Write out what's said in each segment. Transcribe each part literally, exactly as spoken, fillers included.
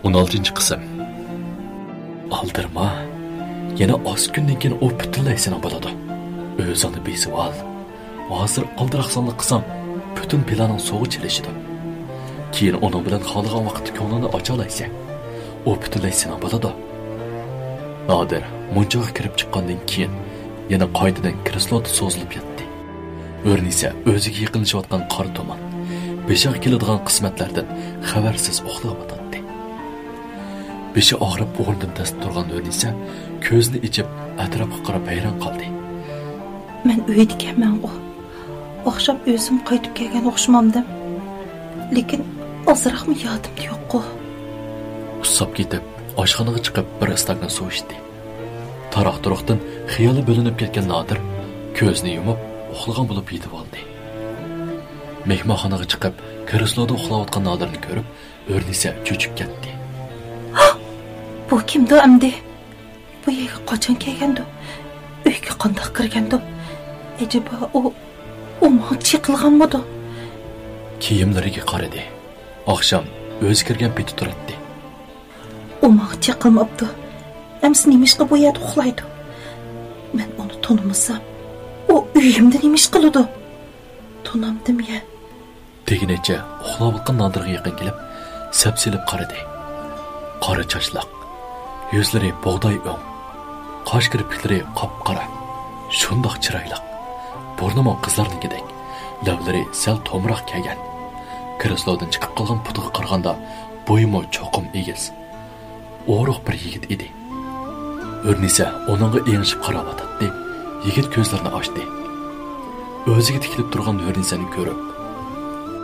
ئون ئالتىنچى قىسىم. ئالدىرىما. يەنە ئاز كۈندىن كېيىن ئۇ پۈتۈنلەي سېنىڭ بولىدۇ. ئۆزۈڭنى بېسىۋال. ھازىر ئالدىراقسانلىق قىلساڭ، پۈتۈن پىلانىڭ سۇغا چىلىشىدۇ. كېيىن ئۇنىڭ بىلەن خالىغان ۋاقىتتا كۆڭلۈڭنى ئاچالايسەن. ئۇ پۈتۈنلەي سېنىڭ بولىدۇ. نادىر مۇنچىغا كىرىپ چىققاندىن كېيىن، يەنە قايتىدىن كرېسلودا سوزۇلۇپ ياتتى. ھۆرنىسە ئۆزىگە يېقىنلىشىۋاتقان قارا تۇمان، بېشىغا كېلىدىغان قىسمەتلەردىن خەۋەرسىز ئۇخلاۋاتاتتى. بېشى ئاغرىپ ئورنىدىن دەسسىپ تۇرغان ھۆرنىسە كۆزىنى ئېچىپ ئەتراپقا قاراپ ھەيران قالدى. مەن ئۆيدىكەنمەنغۇ؟ ئاخشام ئۆزۈم قايتىپ كەلگەن ئوخشىمامدىم؟ لېكىن ئازراقمۇ يادىمدا يوققۇ؟ ئۇسساپ كېتىپ، ئاشخانىغا چىقىپ بىر ئىستاكان سۇ ئىچتى. تاراق-تۇرۇقتىن خىيالى بۆلۈنۈپ كەتكەن نادىر كۆزىنى يۇمۇپ، ئۇخلىغان بولۇپ يېتىۋالدى. مېھمانخانىغا چىقىپ، كرېسلودا ئۇخلاۋاتقان نادىرنى كۆرۈپ، ھۆرنىسە چۆچۈپ كەتتى. بۇ كىمدۇ ئەمدى؟ بۇ يەرگە قاچان كەلگەندۇ؟ ئۆيگە قانداق كىرگەندۇ؟ ئەجەبا ئۇ، ئۇ ماڭا چېقىلغانمىدۇ؟ كىيىملىرىگە قارىدى. ئاخشام ئۆزى كىرگەن پېتى تۇراتتى. ئۇ ماڭا چېقىلماپتۇ. ئەمسە نېمىشقا بۇ يەردە ئۇخلايدۇ؟ مەن ئۇنى تونۇمىسام، ئۇ ئۆيۈمدە نېمە ئىش قىلىدۇ؟ تونامدىم يا؟ دېگىنىچە ئۇخلاۋاتقان نادىرغا يېقىن كېلىپ، سەپسېلىپ قارىدى. قارا چاچلىق، يۈزلىرى بۇغداي ئۆڭ، قاش كىرپىكلىرى قاپقارا، شۇنداق چىرايلىق، بۇرنىمۇ قىزلارنىڭكىدەك، لەۋلىرى سەل تومراق كەلگەن. كرېسلودىن چىقىپ قالغان پۇتىغا قارىغاندا بويىمۇ چوقۇم ئېگىز. ئورۇق بىر يىگىت ئىدى. ھۆرنىسە ئۇنىڭغا ئېڭىشىپ قاراۋاتاتتى. يىگىت كۆزلىرىنى ئاچتى. ئۆزىگە تىكىلىپ تۇرغان ھۆرنىسەنى كۆرۈپ،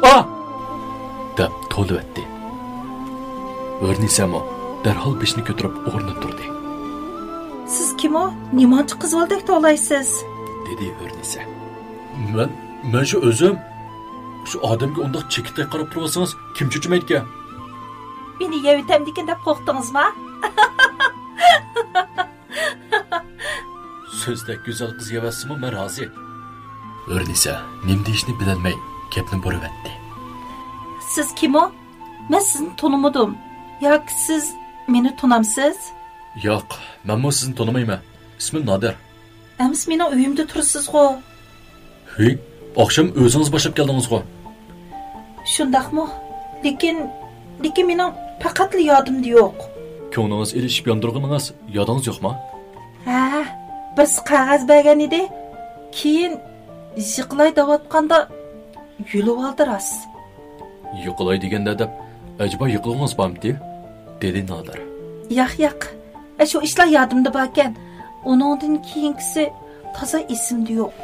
«ئا!» دەپ توۋلىۋەتتى. ھۆرنىسەمۇ دەرھال بېشىنى كۆتۈرۈپ ئورنىدىن تۇردى. سىز كىمۇ؟ نېمانچە قىزۋالدەك توۋلايسىز؟ دېدى ھۆرنىسە. مەن، مەن شۇ ئۆزۈم. شۇ ئادەمگە ئۇنداق چېكىتتەك قاراپ تۇرۇۋالسىڭىز، كىم چۆچۈمەيدىكەن؟ مېنى يەۋېتەمدىكىن دەپ قورقتىڭىزما؟ سۆزدەك گۈزەل قىز يەۋەتسىمۇ مەن رازى. ھۆرنىسە نېمە دېيىشنى بىلەلمەي گەپنى بۇرىۋەتتى. سىز كىمۇ؟ مەن سىزنى تونۇمىدىم. ياكى سىز مېنى تونامسىز؟ ياق، مەنمۇ سىزنى تونۇمايمەن. ئىسمىم نادىر. ئەمىسە مېنىڭ ئۆيۈمدە تۇرىسىزغۇ؟ ھېي، ئاخشام ئۆزىڭىز باشلاپ كەلدىڭىزغۇ؟ شۇنداقمۇ؟ لېكىن، لېكىن مېنىڭ پەقەتلا يادىمدا يوق. كۆڭلىڭىز ئېلىشىپ ياندۇرغىنىڭىز يادىڭىز يوقما؟ ھە، بىرسى قەغەز بەرگەن ئىدى. كېيىن يىقىلاي دەۋاتقاندا يۆلۈۋالدى راست. يىقىلاي دېگەندە دەپ، ئەجەبا يىقىلغۇڭىز بارمىدى؟ دېدى نادىر. ياق، ياق. ئە، شۇ ئىشلار يادىمدا باركەن. ئۇنىڭدىن كېيىنكىسى تازا ئېسىمدە يوق.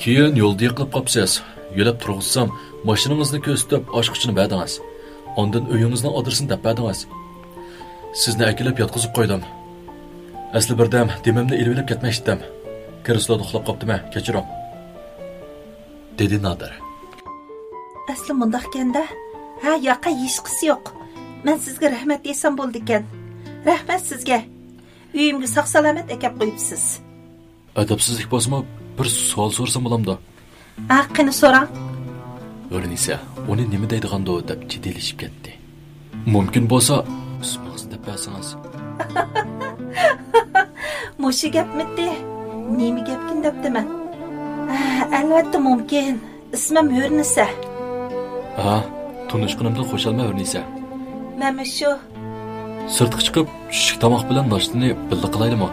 كېيىن يولدا يىقىلىپ قاپسىز. يۆلەپ تۇرغۇزسام، ماشىنىڭىزنى كۆرسىتىپ، ئاچقۇچىنى بەردىڭىز. ئاندىن ئۆيىڭىزنىڭ ئادرېسىنى دەپ بەردىڭىز. سىزنى ئەكېلىپ ياتقۇزۇپ قويدۇم. ئەسلى بىردەم دېمىمنى ئېلىۋېلىپ كەتمەكچىدىم. كرېسلودا ئۇخلاپ قاپتىمەن، كەچۈرۈڭ. دېدى نادىر. ئەسلى مۇنداقكەندە. ھە، ياقا، ھېچقىسى يوق. مەن سىزگە رەھمەت دېسەم بولىدىكەن. رەھمەت سىزگە. ئۆيۈمگە ساق-سالامەت ئەكەپ قويۇپسىز. ئەدەپسىزلىك بولسىمۇ، بىر سوئال سورىسام بولامدۇ؟ ھە، قېنى سوراڭ. ھۆرنىسە ئۇنى نېمە دەيدىغاندۇ دەپ جىددىيلىشىپ كەتتى. مۇمكىن بولسا، ئىسمىڭىزنى دەپ بەرسىڭىز. مۇشۇ گەپمىتى؟ نېمە گەپكىن دەپتىمەن. ئەلۋەتتە مۇمكىن. ئىسمىم ھۆرنىسە. ھا، تونۇشقىنىمدىن خۇشالمەن ھۆرنىسە. مەنمۇ شۇ. سىرتقا چىقىپ، چۈشلۈك تاماق بىلەن ناشتىنى بىللە قىلايلىمۇ؟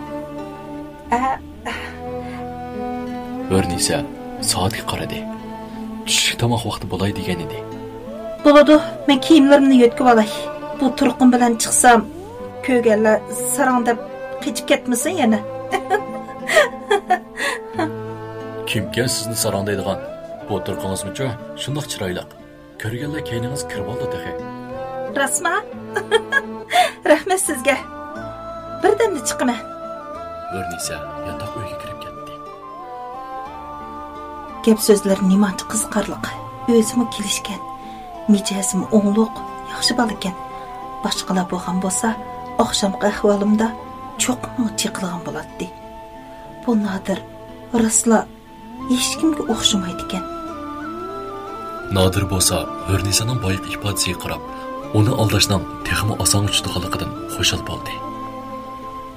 ئە. ھۆرنىسە سائەتكە قارىدى. چۈشلۈك تاماق ۋاقتى بولاي دېگەن ئىدى. بولىدۇ، مەن كىيىملىرىمنى يۆتكىۋالاي. بۇ تۇرقۇم بىلەن چىقسام، كۆرگەنلەر ساراڭ دەپ قېچىپ كەتمىسۇن يەنە. كىمكەن سىزنى ساراڭ دەيدىغان؟ بۇ تۇرقىڭىزمۇچۇ شۇنداق چىرايلىق. كۆرگەنلەر كەينىڭىزگە كىرىۋالىدۇ تېخى. راستما؟ رەھمەت سىزگە. بىردەمدە چىقىمەن. ھۆرنىسە ياتاق ئۆيگە كىرىپ كەتتى. گەپ سۆزلىرى نېمانچە قىزىقارلىق. ئۆزىمۇ كېلىشكەن. مىجەزىمۇ ئوڭلۇق، ياخشى بالىكەن. باشقىلار بولغان بولسا، ئاخشامقى ئەھۋالىمدا چوقۇم چېقىلغان بولاتتى. بۇ نادىر راستلا ھېچكىمگە ئوخشىمايدىكەن. نادىر بولسا ھۆرنىسانىڭ بايىقى ئىپادىسىگە قاراپ، ئۇنى ئالداشنىڭ تېخىمۇ ئاسانغا چۈشىدىغانلىقىدىن خۇشال بولدى.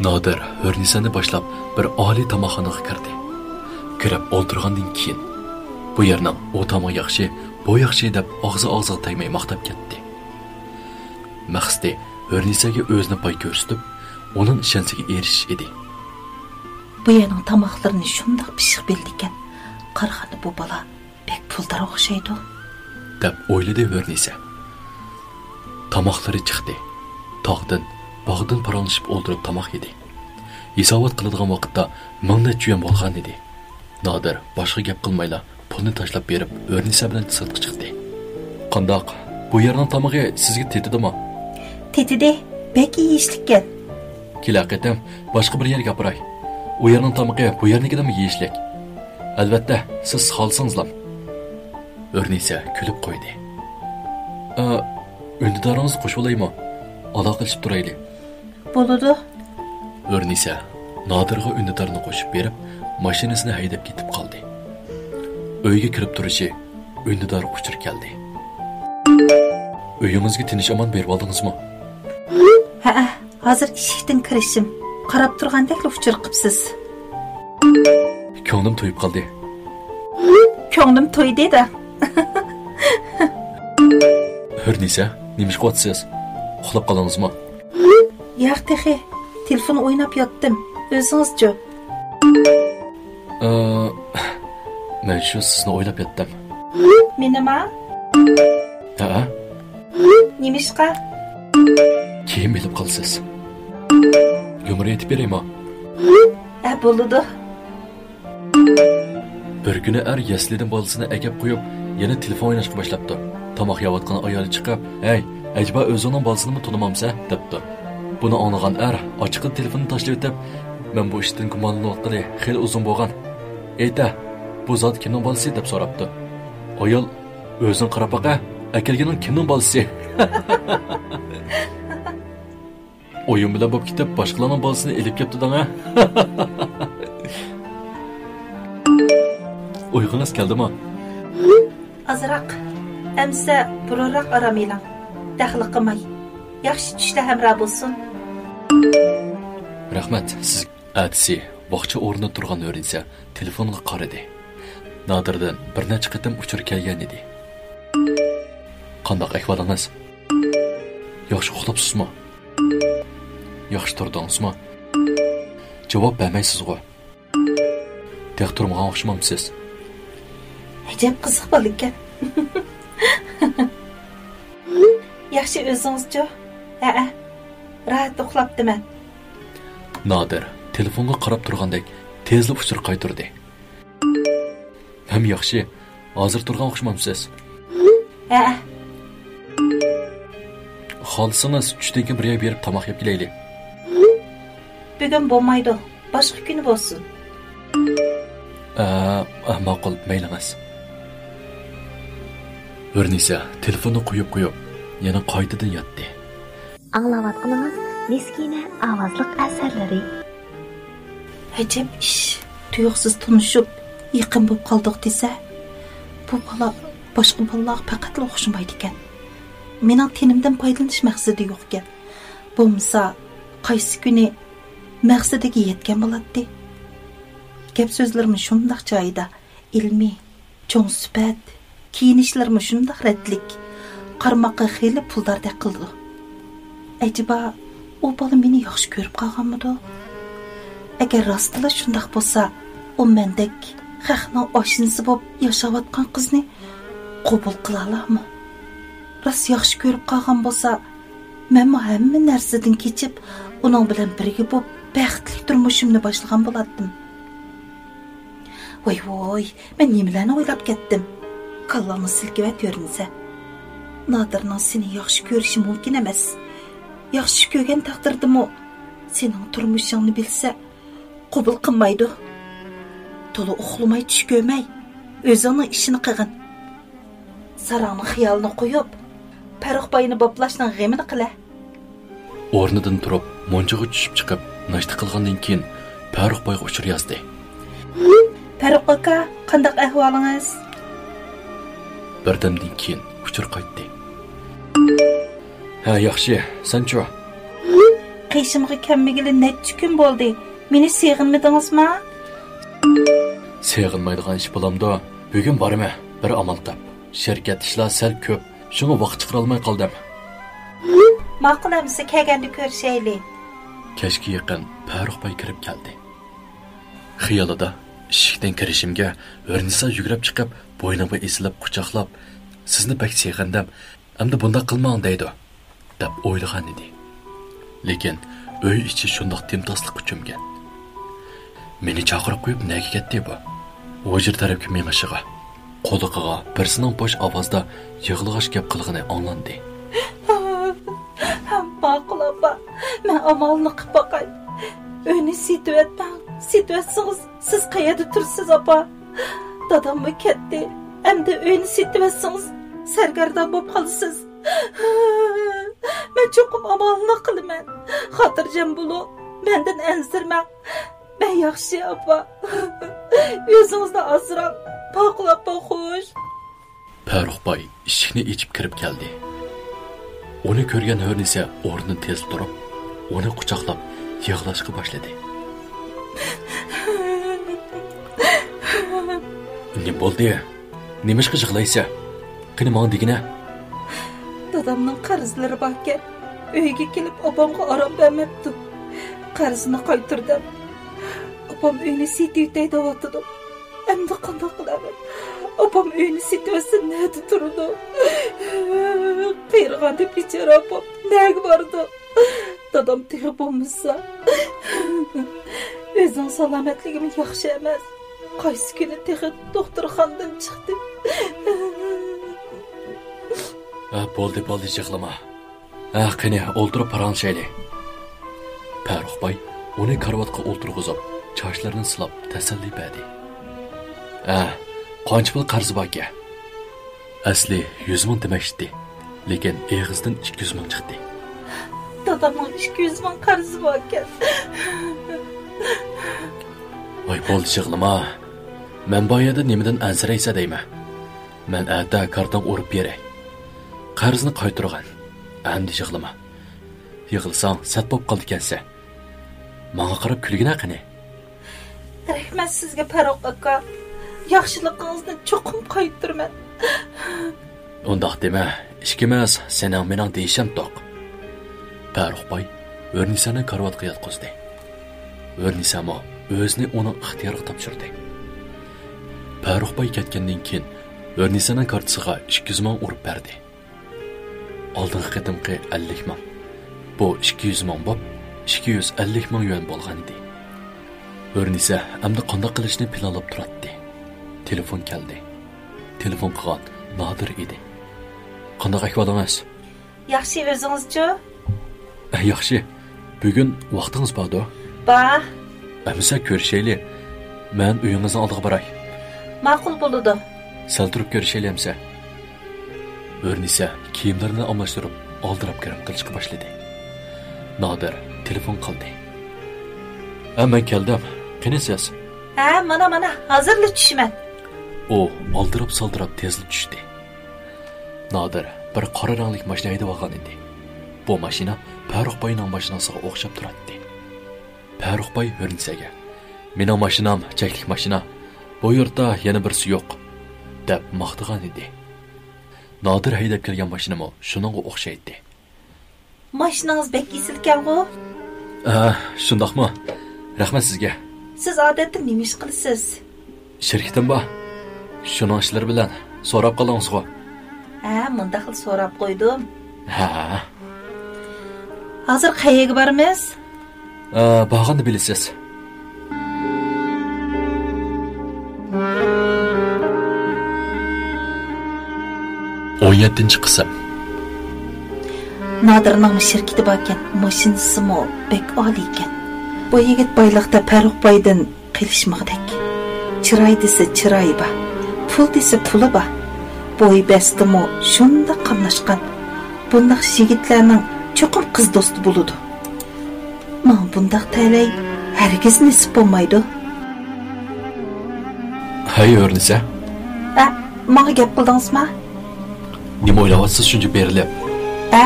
نادىر ھۆرنىسانى باشلاپ بىر ئالىي تاماقخانىغا كىردى. كىرىپ ئولتۇرغاندىن كېيىن، بۇ يەرنىڭ ئۇ تامىقى ياخشى، بۇ ياخشى دەپ ئاغزى ئاغزىغا تەگمەي ماختاپ كەتتى. مەقسىتى ھۆرنىساگە ئۆزىنى باي كۆرسىتىپ، ئۇنىڭ ئىشەنچىگە ئېرىشىش ئىدى. بۇ يەرنىڭ تاماقلىرىنى شۇنداق پىششىق بىلىدىكەن، قارىغاندا بۇ بالا بەك پۇلدار ئوخشايدۇ، دەپ ئويلىدى ھۆرنىسە. تاماقلىرى چىقتى. تاغدىن، باغدىن پاراڭلىشىپ ئولتۇرۇپ تاماق يېدى. ھېسابات قىلىدىغان ۋاقىتتا مىڭ نەچچە يۈەن بولغان ئىدى. نادىر باشقا گەپ قىلمايلا پۇلنى تاشلاپ بېرىپ، ھۆرنىسە بىلەن سىرتقا چىقتى. قانداق؟ بۇ يەرنىڭ تامىقى سىزگە تېتىدىمۇ؟ تېتىدى، بەك يېيىشلىككەن. كېلەر قېتىم باشقا بىر يەرگە ئاپىراي. ئۇ يەرنىڭ تامىقى بۇ يەرنىڭكىدىنمۇ يېيىشلىك. ئەلۋەتتە، سىز خالىسىڭىزلا. ھۆرنىسە كۈلۈپ قويدى. ئا، ئۈندىدارىڭىزنى قوشۇۋالايمۇ؟ ئالاقىلىشىپ تۇرايلى. بولىدۇ. ھۆرنىسە نادىرغا ئۈندىدارنى قوشۇپ بېرىپ، ماشىنىسىنى ھەيدەپ كېتىپ قالدى. ئۆيگە كىرىپ تۇرۇشى ئۈندىدارغا ئۇچۇر كەلدى. ئۆيىڭىزگە تىنچ-ئامان بېرىۋالدىڭىزمۇ؟ ھەئە، ھازىر ئىشىكتىن كىرىشىم. قاراپ تۇرغاندەكلا ئۇچۇر قىپسىز. كۆڭلۈم تويۇپ قالدى. كۆڭلۈم تويدى-دە. ھۆرنىسە، نېمە ئىش قىلىۋاتىسىز؟ ئۇخلاپ قالدىڭىزمۇ؟ ياق تېخى. تېلېفون ئويناپ ياتتىم. ئۆزىڭىزچۇ؟ ئى، مەن شۇ سىزنى ئويلاپ ياتتىم. مېنىما؟ ھەئە. نېمىشقا؟ كېيىن بىلىپ قالىسىز. يۇمۇر ئېيتىپ بېرەيمۇ؟ ھە، بولىدۇ. بىر كۈنى ئەر يەسلىدىن بالىسىنى ئەكەپ قويۇپ، يەنە تېلېفون ئويناشقا باشلاپتۇ. تاماق يەۋاتقان ئايالى چىقىپ، «ھەي، ئەجەبا ئۆزۈڭنىڭ بالىسىنىمۇ تونۇمامسەن؟» دەپتۇ. بۇنى ئاڭلىغان ئەر ئاچچىقىدىن تېلېفوننى تاشلىۋېتىپ، «مەن بۇ ئىشتىن گۇمانلىنىۋاتقىلى خېلى ئۇزۇن بولغان. ئېيتە، بۇ زادى كىمنىڭ بالىسى؟» دەپ سوراپتۇ. ئايال، «ئۆزۈڭ قاراپ باقە، ئەكەلگىنىڭ كىمنىڭ بالىسى؟» ئويۇن بىلەن بولۇپ كېتىپ، باشقىلارنىڭ بالىسىنى ئېلىپ كەپتۇ دەڭە. ئۇيقۇڭىز كەلدىمۇ؟ ئازراق. ئەمىسە بۇرۇنراق ئارام ئېلىڭ. دەخلى قىلماي. ياخشى چۈشلەر ھەمراھ بولسۇن. رەھمەت سىزگە. ئەتىسى باغچە ئورنىدا تۇرغان ھۆرنىسە تېلېفونغا قارىدى. نادىردىن بىر نەچچە قېتىم ئۇچۇر كەلگەن ئىدى. قانداق ئەھۋالىڭىز؟ ياخشى ئۇخلاپسىزمۇ؟ ياخشى تۇردىڭىزمۇ؟ جاۋاب بەرمەيسىزغۇ؟ تېخى تۇرمىغان ئوخشىمامسىز؟ ئەجەب قىزىق بالىكەن. ياخشى، ئۆزىڭىزچۇ؟ ھەئە، راھەت ئۇخلاپتىمەن. نادىر تېلېفونغا قاراپ تۇرغاندەك تېزلا ئۇچۇر قايتۇردى. ھەم ياخشى، ھازىر تۇرغان ئوخشىمامسىز؟ ھەئە. خالىسىڭىز چۈشتىن كېيىن بىر يەرگە بېرىپ تاماق يەپ كېلەيلى. بۈگۈن بولمايدۇ، باشقا كۈنى بولسۇن. ئە، ئە، ماقۇل، مەيلىڭىز. ھۆرنىسە تېلېفوننى قويۇپ قويۇپ، يەنە قايتىدىن ياتتى. ئاڭلاۋاتقىنىڭىز مىسكىنە ئاۋازلىق ئەسەرلىرى. ئەجەب ئىش، تۇيۇقسىز تونۇشۇپ، يېقىن بولۇپ قالدۇق دېسە، بۇ بالا باشقا بالىلارغا پەقەتلا ئوخشىمايدىكەن. مېنىڭ تېنىمدىن پايدىلىنىش مەقسىتى يوقكەن. بولمىسا، قايسى كۈنى مەقسىتىگە يەتكەن بولاتتى. گەپ سۆزلىرىمۇ شۇنداق جايىدا، ئىلمىي، چوڭ سۈپەت، كىيىنىشلىرىمۇ شۇنداق رەتلىك، قارىماققا خېلى پۇلداردەك قىلىدۇ. ئەجەبا، ئۇ بالا مېنى ياخشى كۆرۈپ قالغانمىدۇ؟ ئەگەر راستلا شۇنداق بولسا، ئۇ مەندەك خەقنىڭ ئاشنىسى بولۇپ ياشاۋاتقان قىزنى قوبۇل قىلالارمۇ؟ راست ياخشى كۆرۈپ قالغان بولسا، مەنمۇ ھەممە نەرسىدىن كېچىپ، ئۇنىڭ بىلەن بىرگە بولۇپ، بەختلىك تۇرمۇشۇمنى باشلىغان بولاتتىم. ۋاي ۋاي، مەن نېمىلەرنى ئويلاپ كەتتىم؟ كاللاڭنى سىلكىۋەت ھۆرنىسە. نادىرنىڭ سېنى ياخشى كۆرۈشى مۇمكىن ئەمەس. ياخشى كۆرگەن تەقدىردىمۇ سېنىڭ تۇرمۇشۇڭنى بىلسە، قوبۇل قىلمايدۇ. تولا ئۇخلىماي چۈش كۆرمەي، ئۆزۈڭنىڭ ئىشىنى قىلغىن. ساراڭنىڭ خىيالىنى قويۇپ، پەررۇخ باينى بوپلاشنىڭ غېمىنى قىلە. ئورنىدىن تۇرۇپ، مۇنچىغا چۈشۈپ چىقىپ، ناشتا قىلغاندىن كېيىن، پەررۇخ بايغا ئۇچۇر يازدى. پەررۇخ ئاكا، قانداق ئەھۋالىڭىز؟ بىردەمدىن كېيىن ئۇچۇر قايتتى. ھە، ياخشى، سەنچۇ؟ قېشىمغا كەلمىگىلى نەچچە كۈن بولدى. مېنى سېغىنمىدىڭىزما؟ سېغىنمايدىغان ئىش بولامدۇ؟ بۈگۈن بارىمەن، بىر ئامال تاپ. شىركەت ئىشلار سەل كۆپ، شۇڭا ۋاقىت چىقىرالماي قالدىم. ماقۇل ئەمىسە، كەلگەندە كۆرۈشەيلى. كەچكە يېقىن پەرۇق باي كىرىپ كەلدى. خىيالىدا ئىشىكتىن كىرىشىمگە ھۆرنىسا يۈگۈرۈپ چىقىپ، بوينۇمغا ئېسىلىپ قۇچاقلاپ، «سىزنى بەك سېغىندىم، ئەمدى بۇنداق قىلماڭ» دەيدۇ، دەپ ئويلىغان ئىدى. لېكىن ئۆي ئىچى شۇنداق تىمتاسلىققا چۆمگەن. مېنى چاقىرىپ قويۇپ نەگە كەتتى بۇ؟ ھۇجرا تەرەپكە مېڭىشىغا، قۇلىقىغا بىرسىنىڭ بوش ئاۋازدا يىغلىغاچ گەپ قىلغىنى ئاڭلاندى. ماقۇل ئاپا، مەن ئامالنى قىپ باقاي. ئۆينى سېتىۋەتمەڭ، سېتىۋەتسىڭىز سىز قەيەردە تۇرىسىز ئاپا؟ داداممۇ كەتتى، ئەمدى ئۆينى سېتىۋەتسىڭىز سەرگەردان بولۇپ قالىسىز. مەن چوقۇم ئامالنى قىلىمەن. خاتىرجەم بولۇڭ، مەندىن ئەنسىرىمەڭ. مەن ياخشى ئاپا. ئۆزىڭىزنى ئاسراڭ. ماقۇل ئاپا، خوش. پەرۇق باي ئىشىكنى ئېچىپ كىرىپ كەلدى. ئۇنى كۆرگەن ھۆرنىسە ئورنىدىن تېزلا تۇرۇپ، ئۇنى قۇچاقلاپ يىغلاشقا باشلىدى. نېمە بولدى؟ نېمىشقا يىغلايسەن؟ قېنى، ماڭا دېگىنە. دادامنىڭ قەرزلىرى باركەن، ئۆيگە كېلىپ ئاپامغا ئارام بەرمەپتۇ. قەرزنى قايتۇر دەپ، ئاپام ئۆينى سېتىۋېتەي دەۋاتىدۇ. ئەمدى قانداق قىلىمەن؟ ئاپام ئۆينى سېتىۋەتسە نەدە تۇرىدۇ؟ قېرىغاندا بىچارە ئاپام نەگە بارىدۇ؟ دادام تېخى بولمىسا، ئۆزىنىڭ سالامەتلىكىمۇ ياخشى ئەمەس. قايسى كۈنى تېخى دوختۇرخانىدىن چىقتى. ھە، بولدى، بولدى، يىغلىما. ھە، قېنى، ئولتۇرۇپ پاراڭلىشايلى. پەرۇق باي ئۇنى كارىۋاتقا ئولتۇرغۇزۇپ، چاچلىرىنى سىلاپ تەسەللى بەردى. ھە، قانچە پۇل قەرزى باركەن؟ ئەسلى يۈز مىڭ دېمەكچىدى، لېكىن ئېغىزدىن ئىككى يۈز مىڭ چىقتى. دادامنىڭ ئىككى يۈز مىڭ قەرزى باركەن. ۋاي، بولدى، يىغلىما. مەن بار يەردە نېمىدىن ئەنسىرەيسەن دەيمەن. مەن ئەتە كارتاڭ ئۇرۇپ بېرەي. قەرزنى قايتۇرغىن. ئەمدى يىغلىما. يىغلىساڭ سەت بولۇپ قالىدىكەنسەن. ماڭا قاراپ كۈلگىنە قېنى. رەھمەت سىزگە، پەرۇق ئاكا. ياخشىلىقىڭىزنى چوقۇم قايتۇرىمەن. ئۇنداق دېمە، ئىككىمىز سېنىڭ مېنىڭ دېيىشەمتۇق. پەرۇق باي ھۆرنىسانى كارىۋاتقا ياتقۇزدى. ھۆرنىسامۇ ئۆزىنى ئۇنىڭ ئىختىيارىغا تاپشۇردى. پەرۇق باي كەتكەندىن كېيىن، ھۆرنىسانىڭ كارتىسىغا ئىككى يۈز مىڭ ئۇرۇپ بەردى. ئالدىنقى قېتىمقى ئەللىك مىڭ، بۇ ئىككى يۈز مىڭ بولۇپ، ئىككى يۈز ئەللىك مىڭ يۈەن بولغانىدى. ھۆرنىسە ئەمدى قانداق قىلىشنى پىلانلاپ تۇراتتى. تېلېفون كەلدى. تېلېفون قىلغان نادىر ئىدى. قانداق ئەھۋالىڭىز؟ ياخشى، ئۆزىڭىزچۇ؟ ياخشى. بۈگۈن ۋاقتىڭىز باردۇ؟ بار. ئەمىسە كۆرۈشەيلى. مەن ئۆيىڭىزنىڭ ئالدىغا باراي. ماقۇل بولىدۇ. سەل تۇرۇپ كۆرۈشەيلى ئەمىسە. ھۆرنىسە كىيىملىرىنى ئالماشتۇرۇپ، ئالدىراپ گىرىم قىلىشقا باشلىدى. نادىر تېلېفون قىلدى. ھە، مەن كەلدىم. قېنى سىز؟ ھە، مانا، مانا، ھازىرلا چۈشىمەن. ئۇ ئالدىراپ-سالدىراپ تېزلا چۈشتى. نادىر بىر قارا رەڭلىك ماشىنا ھەيدەۋالغان ئىدى. بۇ ماشىنا پەرۇق باينىڭ ماشىنىسىغا ئوخشاپ تۇراتتى. پەرۇق باي ھۆرنىسەگە، «مېنىڭ ماشىنام چەكلىك ماشىنا، بۇ يۇرتتا يەنە بىرسى يوق» دەپ ماختىغان ئىدى. نادىر ھەيدەپ كەلگەن ماشىنىمۇ شۇنىڭغا ئوخشايتتى. ماشىنىڭىز بەك ئېسىلكەنغۇ؟ ھە، شۇنداقمۇ؟ رەھمەت سىزگە. سىز ئادەتتە نېمە ئىش قىلىسىز؟ شىركىتىم بار. شۇنىڭ ئىشلىرى بىلەن سوراپ قالدىڭىزغۇ؟ ھە، مۇنداقلا سوراپ قويدۇم. ھە. ھازىر قەيەرگە بارىمىز؟ ئە، بارغاندا بىلىسىز. ئون يەتتىنچى قىسىم. نادىرنىڭ شىركىتى باركەن، ماشىنىسىمۇ بەك ئالىيكەن. بۇ يىگىت بايلىقتا پەرۇق بايدىن قېلىشمىغۇدەك. چىراي دېسە چىرايى بار، پۇل دېسە پۇلى بار. بوي بەستىمۇ شۇنداق قاملاشقان. بۇنداق يىگىتلەرنىڭ چوقۇم قىز دوستى بولىدۇ. ماڭا بۇنداق تەلەي ھەرگىز نېسىپ بولمايدۇ. ھەي، ئۆرنىسە. ئە، ماڭا گەپ قىلدىڭىزما؟ نېمە ئويلاۋاتسىز شۇنچە بېرىلىپ؟ ئە،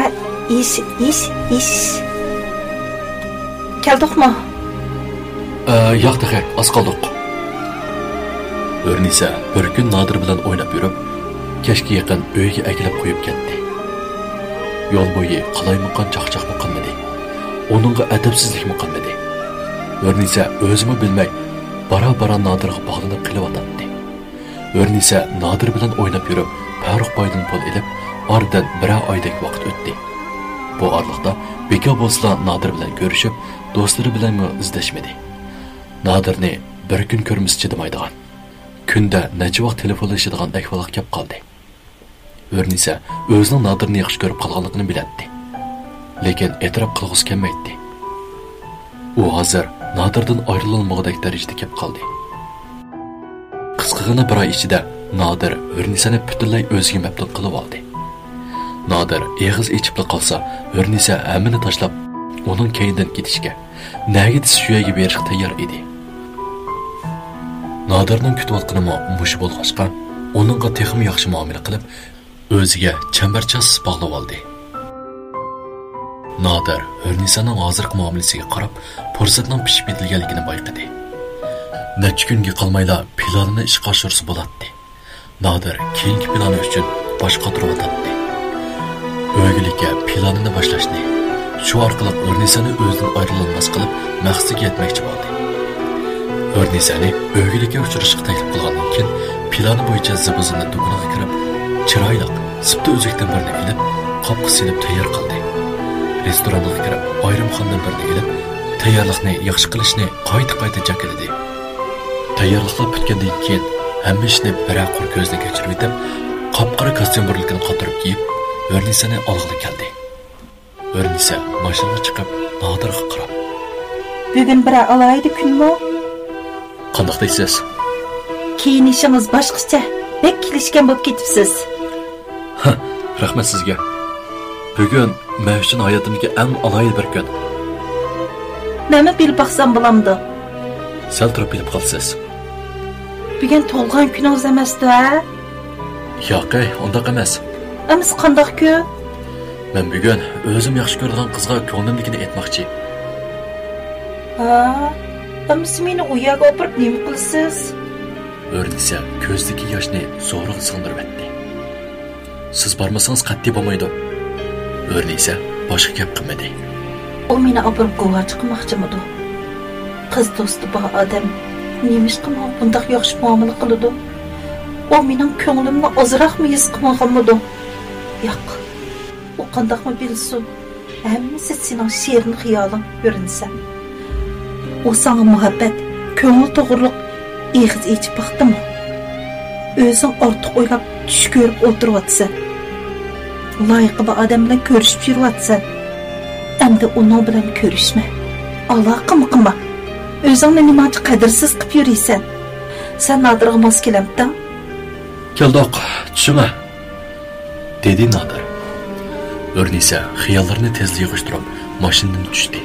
ئىش، ئىش، ئىش. كەلدۇقمۇ؟ ئە، ياق تېخى، ئاز قالدۇق. ھۆرنىسە بىر كۈن نادىر بىلەن ئويناپ يۈرۈپ، كەچكە يېقىن ئۆيگە ئەكېلىپ قويۇپ كەتتى. يول بويى قالايمىقان چاقچاقمۇ قىلمىدى. ئۇنىڭغا ئەدەپسىزلىكمۇ قىلمىدى. ھۆرنىسە ئۆزىمۇ بىلمەي، بارا-بارا نادىرغا باغلىنىپ قېلىۋاتاتتى. ھۆرنىسە نادىر بىلەن ئويناپ يۈرۈپ، پەرۇق بايدىن پۇل ئېلىپ، ئارىدىن بىرەر ئايدەك ۋاقىت ئۆتتى. بۇ ئارىلىقتا بىكا بولسىلا نادىر بىلەن كۆرۈشۈپ، دوستلىرى بىلەنمۇ ئىزدەشمىدى. نادىرنى بىر كۈن كۆرمىسە چىدىمايدىغان، كۈندە نەچچە ۋاق تېلېفونلىشىدىغان ئەھۋالغا كەپ قالدى. ھۆرنىسە ئۆزىنىڭ نادىرنى ياخشى كۆرۈپ قالغانلىقىنى بىلەتتى. لېكىن ئېتىراپ قىلغۇسى كەلمەيتتى. ئۇ ھازىر نادىردىن ئايرىلالمىغۇدەك دەرىجىدە كەپ قالدى. قىسقىغىنە بىر ئاي ئىچىدە نادىر ھۆرنىسەنى پۈتۈنلەي ئۆزىگە مەپتۇن قىلىۋالدى. نادىر ئېغىز ئېچىپلا قالسا، ھۆرنىسە ھەممىنى تاشلاپ، ئۇنىڭ كەينىدىن كېتىشكە، نەگە دېسە شۇ يەرگە بېرىشقا تەييار ئىدى. نادىرنىڭ كۈتۈۋاتقىنىمۇ مۇشۇ بولغاچقا، ئۇنىڭغا تېخىمۇ ياخشى مۇئامىلە قىلىپ، ئۆزىگە چەمبەرچاس باغلىۋالدى. نادىر ھۆرنىسانىڭ ھازىرقى مۇئامىلىسىگە قاراپ، پۇرسەتنىڭ پىشىپ يېتىلگەنلىكىنى بايقىدى. نەچچە كۈنگە قالمايلا پىلانىنى ئىشقا ئاشۇرسا بولاتتى. نادىر كېيىنكى پىلانى ئۈچۈن باش قاتۇرۇۋاتاتتى. ئۆگىلىكە پىلانىنى باشلاشنى، شۇ ئارقىلىق ھۆرنىسانى ئۆزىدىن ئايرىلالماس قىلىپ، مەقسىتىگە يەتمەكچى بولدى. ھۆرنىسانى ئۆگىلىككە ئۇچرىشىشقا تەكلىپ قىلغاندىن كېيىن، پىلانى بويىچە زىبۇزىننەت دۇكىنىغا كىرىپ، چىرايلىق، سىپتا ئۈزۈكتىن بىرنى ئېلىپ، قاپقا سېلىپ تەييار قىلدى. رېستورانغا كىرىپ، ئايرىمخانىدىن بىرنى ئېلىپ، تەييارلىقنى ياخشى قىلىشنى قايتا-قايتا جاكىلىدى. تەييارلىقلار پۈتكەندىن كېيىن، ھەممە ئىشنى بىرەر قۇر كۆزدىن كەچۈرۈۋېتىپ، قاپقارا كاستيۇم بۇرۇلكىنى قاتۇرۇپ كىيىپ، ھۆرنىسانى ئالغىلى كەلدى. ھۆرنىسە ماشىنىغا چىقىپ، نادىرغا قاراپ، بۈگۈن بىر ئالاھىدە كۈنمۇ؟ قانداق دەيسىز؟ كىيىنىشىڭىز باشقىچە، بەك كېلىشكەن بولۇپ كېتىپسىز. ھە، رەھمەت سىزگە. بۈگۈن مەن ئۈچۈن ھاياتىمدىكى ئەڭ ئالاھىدە بىر كۈن. مەنمۇ بىلىپ باقسام بولامدۇ؟ سەل تۇرۇپ بىلىپ قالىسىز. بۈگۈن تۇغۇلغان كۈنىڭىز ئەمەستۇ، ھە؟ ياقەي، ئۇنداق ئەمەس. ئەمىسە قانداق كۈن؟ مەن بۈگۈن ئۆزۈم ياخشى كۆرىدىغان قىزغا كۆڭلۈمدىكىنى ئېيتماقچى. ھا؟ ئەمىسە مېنى ئۇ يەرگە ئاپىرىپ نېمە قىلىسىز؟ ھۆرنىسە كۆزىدىكى ياشنى زورىغا سىڭدۈرۈۋەتتى. سىز بارمىسىڭىز قەتئىي بولمايدۇ. ھۆرنىسە باشقا گەپ قىلمىدى. ئۇ مېنى ئاپىرىپ گۇۋاچى قىلماقچىمىدۇ؟ قىز دوستى بار ئادەم نېمىشقا ماڭا بۇنداق ياخشى مۇئامىلە قىلىدۇ؟ ئۇ مېنىڭ كۆڭلۈمنى ئازراقمۇ ھېس قىلمىغانمىدۇ؟ ياق، ئۇ قانداقمۇ بىلسۇن؟ ھەممىسى سېنىڭ شېرىن خىيالىڭ، ھۆرنىسە. ئۇ ساڭا مۇھەببەت، كۆڭۈل توغرۇلۇق ئېغىز ئېچىپ باقتىمۇ؟ ئۆزۈڭ ئارتۇق ئويلاپ، چۈش كۆرۈپ ئولتۇرۇۋاتىسەن. لايىقى بار ئادەم بىلەن كۆرۈشۈپ يۈرۈۋاتىسەن. ئەمدى ئۇنىڭ بىلەن كۆرۈشمە. ئالاقىمۇ قىلما. ئۆزۈڭنى نېمانچە قەدىرسىز قىپ يۈرىسەن. سەن نادىرغا ماس كېلەمتىڭ؟ كەلدۇق، چۈشۈڭە. دېدى نادىر. ھۆرنىسە خىياللىرىنى تېزلا يىغىشتۇرۇپ، ماشىنىدىن چۈشتى.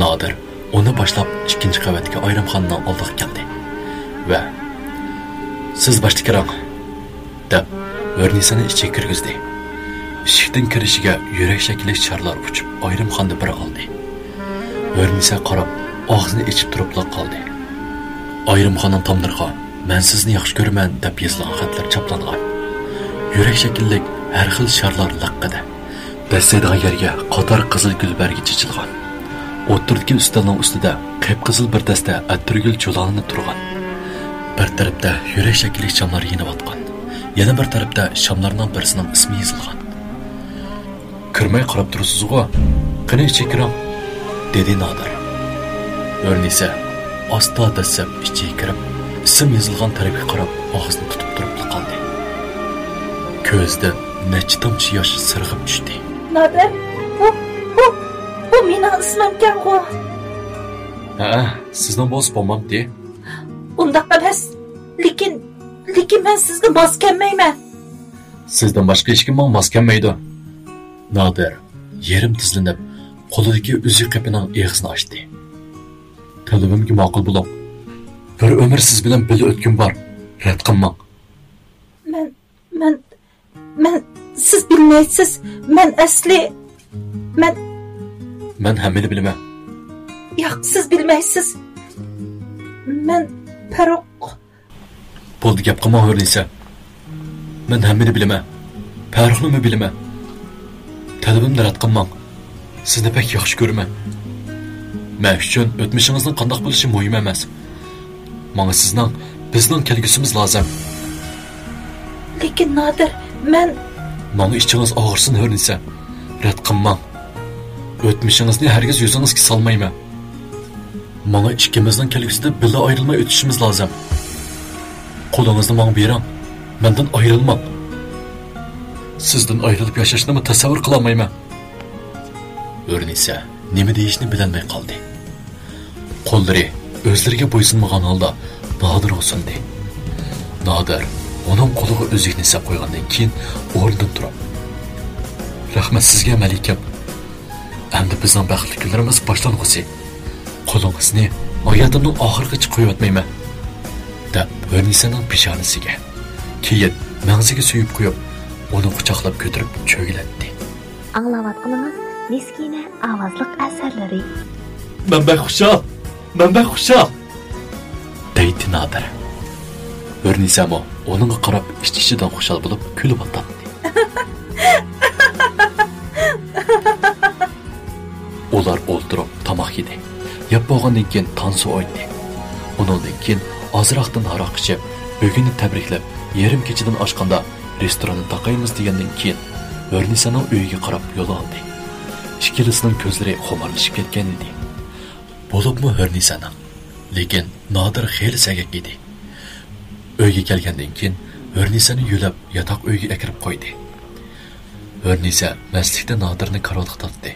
نادىر ئۇنى باشلاپ ئىككىنچى قەۋەتتىكى ئايرىمخانىنىڭ ئالدىغا كەلدى ۋە، سىز باشتا كىرىڭ، دەپ، ھۆرنىسانى ئىچىگە كىرگۈزدى. ئىشىكتىن كىرىشىگە يۈرەك شەكىللىك شارلار ئۇچۇپ، ئايرىمخانىدا بىر ئالدى. ھۆرنىسە قاراپ، ئاغزىنى ئېچىپ تۇرۇپلا قالدى. ئايرىمخانىنىڭ تاملىرىغا «مەن سىزنى ياخشى كۆرىمەن» دەپ يېزىلغان خەتلەر چاپلانغان. يۈرەك شەكىللىك ھەر خىل شارلار لىققىدە. دەسسەيدىغان يەرگە قاتار قىزىل گۈل بەرگى چېچىلغان. ئوتتۇرىدىكى ئۈستەلنىڭ ئۈستىدە قىپقىزىل بىر دەستە ئەتىرگۈل جۇلالىنىپ تۇرغان. بىر تەرەپتە يۈرەك شەكىللىك شاملار يېنىۋاتقان. يەنە بىر تەرەپتە شاملارنىڭ بىرسىنىڭ ئىسمى يېزىلغان. «كىرمەي قاراپ تۇرىسىزغۇ؟ قېنى، ئىچىگە كىرىڭ»، دېدى نادىر. ھۆرنىسە ئاستا دەسسەپ ئىچىگە كىرىپ، ئىسىم يېزىلغان تەرەپكە قاراپ ئاغزىنى تۇتۇپ تۇرۇپلا قالدى. كۆزىدىن نەچچە تامچە ياش سىرغىپ چۈشتى. نادىر، بۇ، بۇ، بۇ مېنىڭ ئىسمىمكەنغۇ؟ ھەئە، سىزنىڭ بولسا بولمامتى؟ ئۇنداق ئەمەس. لېكىن، لېكىن مەن سىزگە ماس كەلمەيمەن. سىزدىن باشقا ھېچكىم ماڭا ماس كەلمەيدۇ. نادىر يېرىم تىزلىنىپ، قولىدىكى ئۈزۈك قېپىنىڭ ئېغىزىنى ئاچتى. تەلىپىمگە ماقۇل بولۇڭ. بىر ئۆمۈر سىز بىلەن بىللە ئۆتكۈم بار. رەت قىلماڭ. مەن، مەن، مەن سىز بىلمەيسىز. مەن ئەسلى، مەن مەن ھەممىنى بىلىمەن. ياق، سىز بىلمەيسىز. مەن پەرۇق. بولدى، گەپ قىلماڭ، ھۆرنىسە. مەن ھەممىنى بىلىمەن. پەرۇقنىمۇ بىلىمەن. تەلىپىمنى رەت قىلماڭ. سىزنى بەك ياخشى كۆرىمەن. مەن ئۈچۈن ئۆتمۈشىڭىزنىڭ قانداق بولۇشى مۇھىم ئەمەس. ماڭا سىزنىڭ، بىزنىڭ كەلگۈسىمىز لازىم. لېكىن نادىر، مەن ماڭا ئىچىڭىز ئاغرىسۇن، ھۆرنىسە. رەت قىلماڭ. ئۆتمۈشىڭىزنى ھەرگىز يۈزىڭىزگە سالمايمەن. ماڭا ئىككىمىزنىڭ كەلگۈسىدە بىللە ئايرىلماي ئۆتۈشىمىز لازىم. قولىڭىزنى ماڭا بېرىڭ. مەندىن ئايرىلماڭ. سىزدىن ئايرىلىپ ياشاشنىمۇ تەسەۋۋۇر قىلالمايمەن. ھۆرنىسە نېمە دېيىشنى بىلەلمەي قالدى. قوللىرى ئۆزلىرىگە بويسۇنمىغان ھالدا نادىرغا سۇندى. نادىر ئۇنىڭ قولىغا ئۆزۈكنى سەپ قويغاندىن كېيىن ئورنىدىن تۇرۇپ، رەھمەت سىزگە، مەلىكەم. ئەمدى بىزنىڭ بەختلىك كۈنلىرىمىز باشلانغۇسى. قولىڭىزنى ھاياتىمنىڭ ئاخىرىغىچە قويۇۋەتمەيمەن، دەپ ھۆرنىسەنىڭ پېشانىسىگە، كېيىن مەڭزىگە سۆيۈپ قويۇپ، ئۇنى قۇچاقلاپ كۆتۈرۈپ چۆگىلەتتى. ئاڭلاۋاتقىنىڭىز مىسكىنە ئاۋازلىق ئەسەرلىرى. مەن بەك خۇشال، مەن بەك خۇشال، دەيتتى نادىر. ھۆرنىسەمۇ ئۇنىڭغا قاراپ ئىچ-ئىچىدىن خۇشال بولۇپ كۈلۈۋاتاتتى. ئۇلار ئولتۇرۇپ تاماق يېدى. يەپ بولغاندىن كېيىن تانسا ئوينىدى. ئۇنىڭدىن كېيىن ئازراقتىن ھاراق ئىچىپ، بۈگۈننى تەبرىكلەپ، يېرىم كېچىدىن ئاشقاندا رېستوراننى تاقايمىز دېگەندىن كېيىن، ھۆرنىسەنىڭ ئۆيىگە قاراپ يول ئالدى. ئىككىلىسىنىڭ كۆزلىرى خۇمارلىشىپ كەتكەن ئىدى. بولۇپمۇ ھۆرنىسەنىڭ. لېكىن نادىر خېلى سەگەك ئىدى. ئۆيگە كەلگەندىن كېيىن، ھۆرنىسەنى يۆلەپ ياتاق ئۆيگە ئەكىرىپ قويدى. ھۆرنىسە مەستلىكتە نادىرنى كارىۋاتقا تارتتى.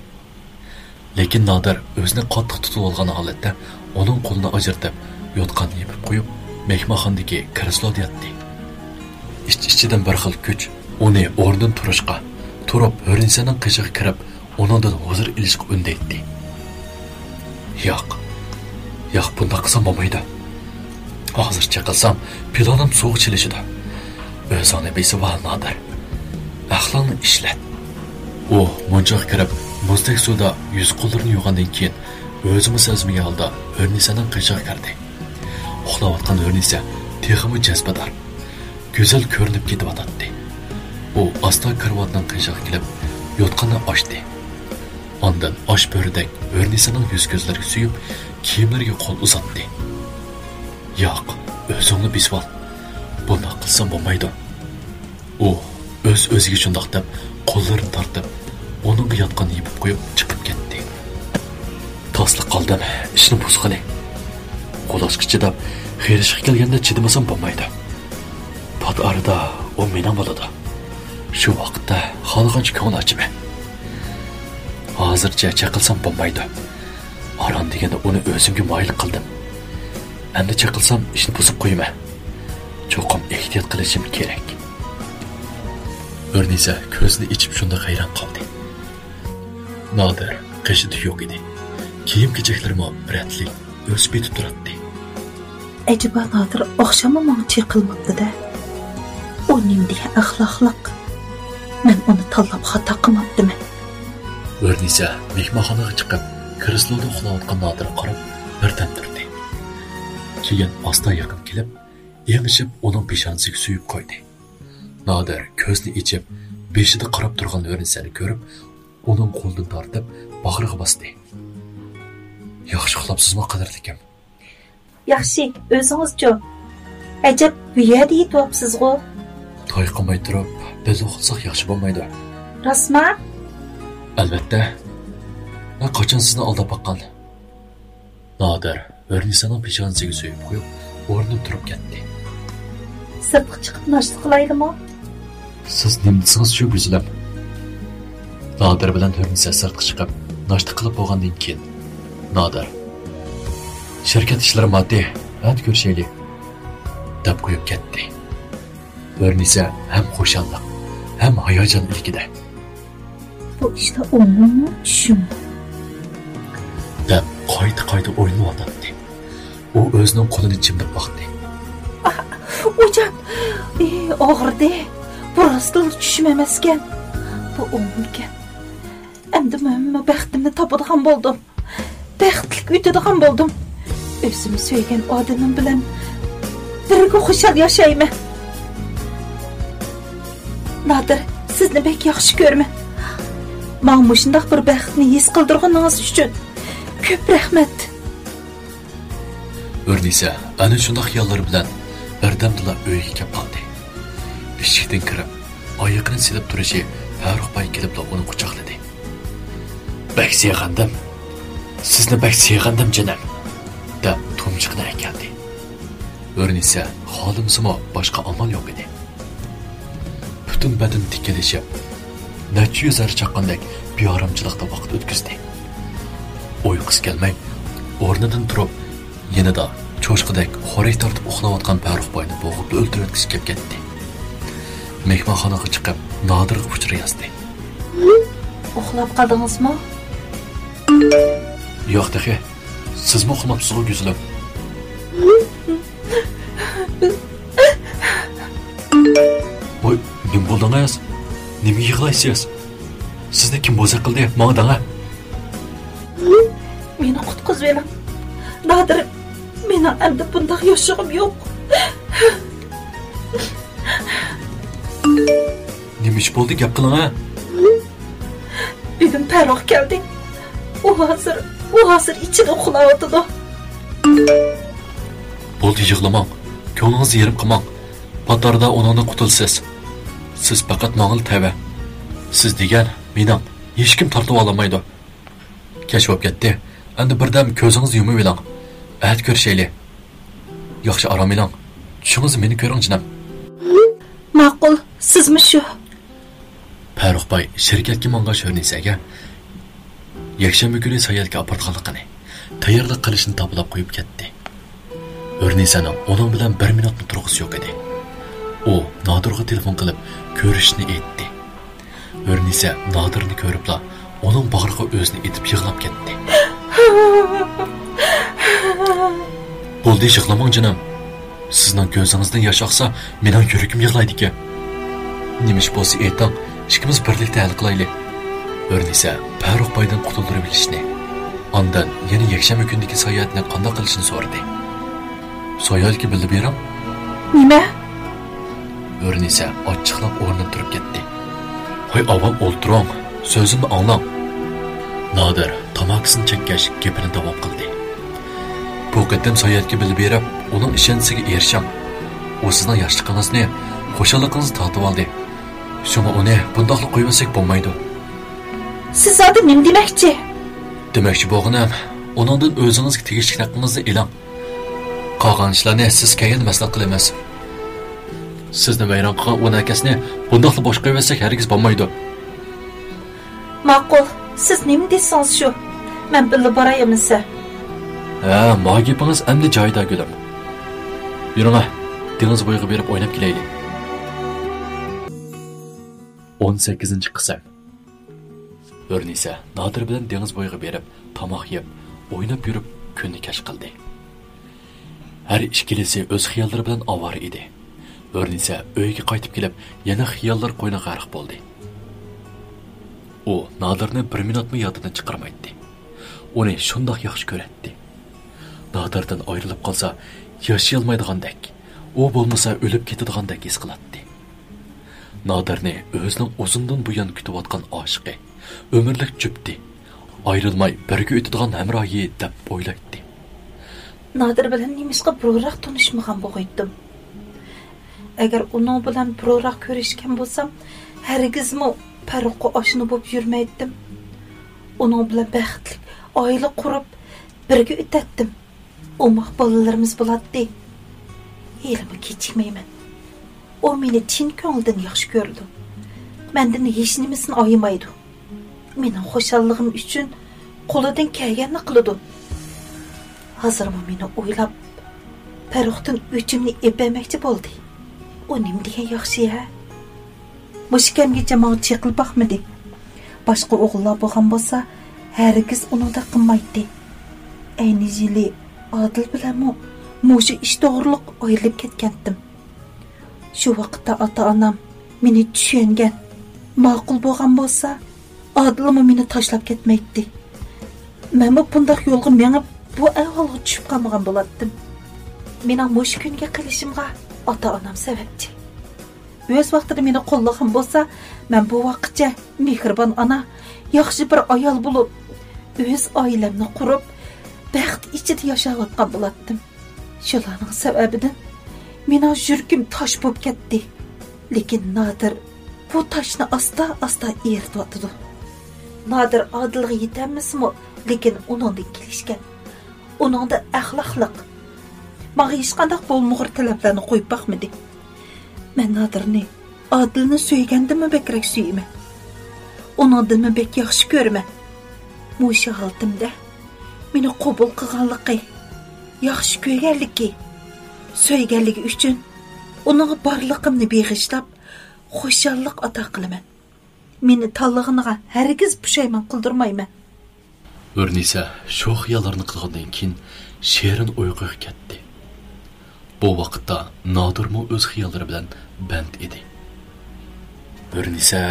لېكىن نادىر ئۆزىنى قاتتىق تۇتۇۋالغان ھالەتتە ئۇنىڭ قولىنى ئاجرىتىپ، يوتقاننى يېپىپ قويۇپ، مېھمانخانىدىكى كرېسلودا ياتتى. ئىچ-ئىچىدىن بىر خىل كۈچ ئۇنى ئورنىدىن تۇرۇشقا، تۇرۇپ ھۆرنىسەنىڭ قېشىغا كىرىپ، ئۇنىڭدىن ھۇزۇر ئېلىشقا ئۈندەيتتى. ياق، ياق، بۇنداق قىلسام بولمايدۇ. ھازىر چېقىلسام، پىلانىم سۇغا چىلىشىدۇ. ئۆزۈڭنى بېسىۋال، نادىر. ئەقلىڭنى ئىشلەت. ئۇ مۇنچىغا كىرىپ، مۇزدەك سۇدا يۈز-قوللىرىنى يۇغاندىن كېيىن، ئۆزىمۇ سەزمىگەن ھالدا ھۆرنىسەنىڭ قېشىغا كىردى. ئۇخلاۋاتقان ھۆرنىسە تېخىمۇ جەزبىدار، گۈزەل كۆرۈنۈپ كېتىۋاتاتتى. ئۇ ئاستا كارىۋاتنىڭ قېشىغا كېلىپ، يوتقاننى ئاچتى. ئاندىن ئاچ بۆرىدەك ھۆرنىسەنىڭ يۈز-كۆزلىرىگە سۆيۈپ، كىيىملىرىگە قول ئۇزاتتى. ياق، ئۆزۈڭنى بېسىۋال. بۇنداق قىلسام بولمايدۇ. ئۇ ئۆز-ئۆزىگە شۇنداق دەپ، قوللىرىنى تارتىپ، ئۇنىڭغا يوتقاننى يېپىپ قويۇپ چىقىپ كەتتى. تاسلا قالدىم، ئىشنى بۇزغىلى. قۇلاشقا چىداپ، خېرىشقا كەلگەندە چىدىمىسام بولمايدۇ. پات ئارىدا ئۇ مېنىڭ بولىدۇ. شۇ ۋاقىتتا خالىغانچە كۆڭۈل ئاچىمەن. ھازىرچە چېقىلسام بولمايدۇ. ئاران دېگەندە ئۇنى ئۆزۈمگە مايىل قىلدىم. ئەمدى چېقىلسام ئىشنى بۇزۇپ قويىمەن. چوقۇم ئېھتىيات قىلىشىم كېرەك. ھۆرنىسە كۆزىنى ئېچىپ شۇنداق ھەيران قالدى. نادىر قېشىدا يوق ئىدى. كىيىم-كېچەكلىرىمۇ رەتلىك ئۆسۈپ يېتىپ تۇراتتى. ئەجەبا نادىر ئاخشاممۇ ماڭا چېقىلماپتۇ-دە. ئۇ نېمە دېگەن ئەخلاقلىق؟ مەن ئۇنى تاللاپ خاتا قىلماپتىمەن. ھۆرنىسە مېھمانخانىغا چىقىپ، كرېسلودا ئۇخلاۋاتقان نادىرغا قاراپ بىردەم تۇردى. كېيىن ئاستا يېقىن كېلىپ، ئېڭىشىپ ئۇنىڭ پېشانىسىگە سۆيۈپ قويدى. نادىر كۆزىنى ئېچىپ، بېشىدا قاراپ تۇرغان ھۆرنىسەنى كۆرۈپ، ئۇنىڭ قولىدىن تارتىپ باغرىغا باستى. ياخشى ئۇخلاپسىزمۇ، قەدىرلىكىم؟ ياخشى، ئۆزىڭىزچۇ؟ ئەجەب، بۇ يەردە يېتىۋاپسىزغۇ؟ توي قىلماي تۇرۇپ بىللە ئۇخلىساق ياخشى بولمايدۇ؟ راستما؟ ئەلۋەتتە. مەن قاچان سىزنى ئالداپ باققان؟ نادىر ھۆرنىسانىڭ پېشانىسىگە سۆيۈپ قويۇپ، ئورنىدىن تۇرۇپ كەتتى. سىرتقا چىقىپ ناشتا قىلايلىمۇ؟ سىز نېمە دېسىڭىز شۇ، گۈزىلىم. نادىر بىلەن ھۆرنىسە سىرتقا چىقىپ ناشتا قىلىپ بولغاندىن كېيىن، نادىر، شىركەت ئىشلىرىم ئاددىي، ئەتە كۆرۈشەيلى، دەپ قويۇپ كەتتى. ھۆرنىسە ھەم خۇشاللىق، ھەم ھاياجان ئىلكىدە. بۇ ئىشلار ئوڭۇممۇ، چۈشۈممۇ؟ دەپ قايتا-قايتا ئويلىنىۋاتاتتى. ئۇ ئۆزىنىڭ قولىنى چىمدىپ باقتى. ئاھ، ئۇجان! ئى، ئاغرىدى. بۇ راستلا چۈشۈم ئەمەسكەن. بۇ ئوڭۇمكەن. ئەمدى مەنمۇ بەختىمنى تاپىدىغان بولدۇم. بەختلىك ئۆتىدىغان بولدۇم. ئۆزۈم سۆيگەن ئادىمىم بىلەن بىرگە خۇشال ياشايمەن. نادىر، سىزنى بەك ياخشى كۆرىمەن. ماڭا مۇشۇنداق بىر بەختنى ھېس قىلدۇرغىنىڭىز ئۈچۈن كۆپ رەھمەت. ئۆرنىسە ئەنە شۇنداق خىياللىرى بىلەن بىردەمدىلا ئۆيىگە كەپ قالدى. ئىشىكتىن كىرىپ، ئايىغىنى سېلىپ تۇرۇشى پەرۇق باي كېلىپلا ئۇنى قۇچاقلىدى. «بەك سېغىندىم. سىزنى بەك سېغىندىم، جېنىم»، دەپ تۇمچۇقىنى ئەكەلدى. ئۆرنىسە خالىمىسىمۇ باشقا ئامال يوق ئىدى. پۈتۈن بەدىنى تىككىلىشىپ، نەچچە يۈز ھەر چاققاندەك بىئارامچىلىقتا ۋاقىت ئۆتكۈزدى. ئۇيقۇسى كەلمەي، ئورنىدىن تۇرۇپ، يېنىدا چوشقىدەك خورەك تارتىپ ئۇخلاۋاتقان پەرۇق باينى بوغۇپ ئۆلتۈرۈۋەتكۈسى كەپ كەتتى. مېھمانخانىغا چىقىپ، نادىرغا ئۇچۇر يازدى. ئۇخلاپ قالدىڭىزمۇ؟ ياق تېخى. سىزمۇ ئۇخلىماپسىزغۇ، گۈزىلىم؟ ۋاي، نېمە بولدىڭىز؟ نېمىگە يىغلايسىز؟ سىزنى كىم بوزەك قىلدى؟ ماڭا دەڭە. مېنى قۇتقۇزۇۋېلىڭ، نادىر. مېنىڭ ئەمدى بۇنداق ياشىغۇم يوق. نېمە ئىش بولدى؟ گەپ قىلىڭە. بۈگۈن پەرۇق كەلدى. ئۇ ھازىر، ئۇ ھازىر ئىچىدە ئۇخلاۋاتىدۇ. بولدى، يىغلىماڭ. كۆڭلىڭىزنى يېرىم قىلماڭ. پات ئارىدا ئۇنىڭدىن قۇتۇلىسىز. سىز پەقەت ماڭىلا تەۋە. سىز دېگەن مېنىڭ، ھېچكىم تارتىۋالالمايدۇ. كەچ بولۇپ كەتتى. ئەمدى بىردەم كۆزىڭىزنى يۇمۇۋېلىڭ. ئەتە كۆرۈشەيلى. ياخشى ئارام ئېلىڭ. چۈشىڭىزدە مېنى كۆرۈڭ، جېنىم. ماقۇل، سىزمۇ شۇ. پەرۇق باي شىركەتكە ماڭغان شۆرنىسەگە يەكشەنبە كۈنى ساياھەتكە ئاپارىدىغانلىقىنى، تەييارلىق قىلىشنى تاپىلاپ قويۇپ كەتتى. ئۆرنىسەنىڭ ئۇنىڭ بىلەن بىر مىنۇتمۇ تۇرغۇسى يوق ئىدى. ئۇ نادىرغا تېلېفون قىلىپ كۆرۈشۈشنى ئېيتتى. ئۆرنىسە نادىرنى كۆرۈپلا ئۇنىڭ باغرىغا ئۆزىنى ئېتىپ يىغلاپ كەتتى. بولدى، يىغلىماڭ جېنىم. سىزنىڭ كۆزىڭىزدىن ياش ئاقسا، مېنىڭ يۈرىكىم يىغلايدىكەن. نېمە ئىش بولسا ئېيتىڭ، ئىككىمىز بىرلىكتە ھەل قىلايلى. ئۆرنىسە پەرۇق بايدىن قۇتۇلدۇرۇۋېلىشنى، ئاندىن يەنە يەكشەنبە كۈنىدىكى ساياھەتنى قانداق قىلىشنى سورىدى. ساياھەتكە بىللە بېرىڭ. نېمە؟ ئۆرنىسە ئاچچىقلاپ ئورنىدىن تۇرۇپ كەتتى. ھاي ئاۋام، ئولتۇرۇڭ، سۆزۈمنى ئاڭلاڭ. نادىر تاماكىسىنى چەككەچ گېپىنى داۋام قىلدى. بۇ قېتىم ساياھەتكە بىللە بېرىپ، ئۇنىڭ ئىشەنچىسىگە ئېرىشىڭ. ئۇ سىزنىڭ ياشلىقىڭىزنى، خۇشاللىقىڭىزنى تارتىۋالدى. شۇڭا ئۇنى بۇنداقلا قويۇۋەتسەك بولمايدۇ. سىز زادى نېمە دېمەكچى؟ دېمەكچى بولغىنىم، ئۇنىڭدىن ئۆزىڭىزگە تېگىشلىك ھەققىڭىزنى ئېلىڭ. قالغان ئىشلارنى سىز كەلگەندە مەسلىھەت قىلىمىز. سىزنى ۋەيران قىلغان ئۇ نەركەسنى بۇنداقلا بوش قويۇۋەتسەك ھەرگىز بولمايدۇ. ماقۇل، سىز نېمە دېسىڭىز شۇ. مەن بىللە باراي ئەمىسە. ھە، ما گېپىڭىز ئەمدى جايىدا، گۈلۈم. يۈرۈڭە، دېڭىز بويىغا بېرىپ ئويناپ كېلەيلى. ئون سەككىزىنچى قىسىم. ئۆرنىسە نادىر بىلەن دېڭىز بويىغا بېرىپ، تاماق يەپ، ئويناپ يۈرۈپ، كۈننى كەچ قىلدى. ھەر ئىككىلىسى ئۆز خىياللىرى بىلەن ئاۋارە ئىدى. ئۆرنىسە ئۆيىگە قايتىپ كېلىپ، يەنە خىياللار قوينىغا غەرق بولدى. ئۇ نادىرنى بىر مىنۇتمۇ يادىدىن چىقارمايتتى. ئۇنى شۇنداق ياخشى كۆرەتتى. نادىردىن ئايرىلىپ قالسا، ياشىيالمايدىغاندەك، ئۇ بولمىسا ئۆلۈپ كېتىدىغاندەك ھېس قىلاتتى. نادىرنى ئۆزىنىڭ ئۇزۇندىن بۇيان كۈتۈۋاتقان ئاشىقى، ئۆمۈرلۈك جۈپتى، ئايرىلماي بىرگە ئۆتىدىغان ھەمراھى دەپ ئويلايتتى. نادىر بىلەن نېمىشقا بۇرۇنراق تونۇشمىغان بولغىيتتىم؟ ئەگەر ئۇنىڭ بىلەن بۇرۇنراق كۆرۈشكەن بولسام، ھەرگىزمۇ پەرۇققا ئاشنا بولۇپ يۈرمەيتتىم. ئۇنىڭ بىلەن بەختلىك ئائىلە قۇرۇپ، بىرگە ئۆتەتتىم. ئوماق بالىلىرىمىز بولاتتى. ھېلىمۇ كېچىكمەيمەن. ئۇ مېنى چىن كۆڭلىدىن ياخشى كۆرىدۇ. مەندىن ھېچنېمىسىنى ئايىمايدۇ. مېنىڭ خۇشاللىقىم ئۈچۈن قولىدىن كەلگەننى قىلىدۇ. ھازىرمۇ مېنى ئويلاپ، پەرۇقتىن ئۆچۈمنى ئېلىپ بەرمەكچى بولدى. ئۇ نېمە دېگەن ياخشى ھە؟ مۇشۇ كەمگىچە ماڭا چېقىلىپ باقمىدى. باشقا ئوغۇللار بولغان بولسا، ھەرگىز ئۇنىڭدەك قىلمايتتى. ئەينى يىلى ئادىل بىلەنمۇ مۇشۇ ئىش توغرۇلۇق ئايرىلىپ كەتكەنتىم. شۇ ۋاقىتتا ئاتا-ئانام مېنى چۈشەنگەن، ماقۇل بولغان بولسا، ئادىلمۇ مېنى تاشلاپ كەتمەيتتى. مەنمۇ بۇنداق يولغا مېڭىپ، بۇ ئەھۋالغا چۈشۈپ قالمىغان بولاتتىم. مېنىڭ مۇشۇ كۈنگە قېلىشىمغا ئاتا-ئانام سەۋەبچى. ئۆز ۋاقتىدا مېنى قوللىغان بولسا، مەن بۇ ۋاقىتچە مېھرىبان ئانا، ياخشى بىر ئايال بولۇپ، ئۆز ئائىلەمنى قۇرۇپ، بەخت ئىچىدە ياشاۋاتقان بولاتتىم. شۇلارنىڭ سەۋەبىدىن مېنىڭ يۈرىكىم تاش بولۇپ كەتتى. لېكىن نادىر بۇ تاشنى ئاستا-ئاستا ئېرىتىۋاتىدۇ. نادىر ئادىلغا يېتەلمىسىمۇ، لېكىن ئۇنىڭدىن كېلىشكەن. ئۇنىڭدا ئەخلاقلىق. ماڭا ھېچقانداق بولمىغۇر تەلەپلەرنى قويۇپ باقمىدى. مەن نادىرنى ئادىلنى سۆيگەندىنمۇ بەكرەك سۆيىمەن. ئۇنىڭدىنمۇ بەك ياخشى كۆرىمەن. مۇشۇ ھالىتىمدە مېنى قوبۇل قىلغانلىقى، ياخشى كۆرگەنلىكى، سۆيگەنلىكى ئۈچۈن ئۇنىڭغا بارلىقىمنى بېغىشلاپ، خۇشاللىق ئاتا قىلىمەن. مېنى تاللىغىنىغا ھەرگىز پۇشايمان قىلدۇرمايمەن. ھۆرنىسا شۇ خىياللارنى قىلغاندىن كېيىن شېرىن ئۇيقۇغا كەتتى. بۇ ۋاقىتتا نادىرمۇ ئۆز خىياللىرى بىلەن بەند ئىدى. ھۆرنىسا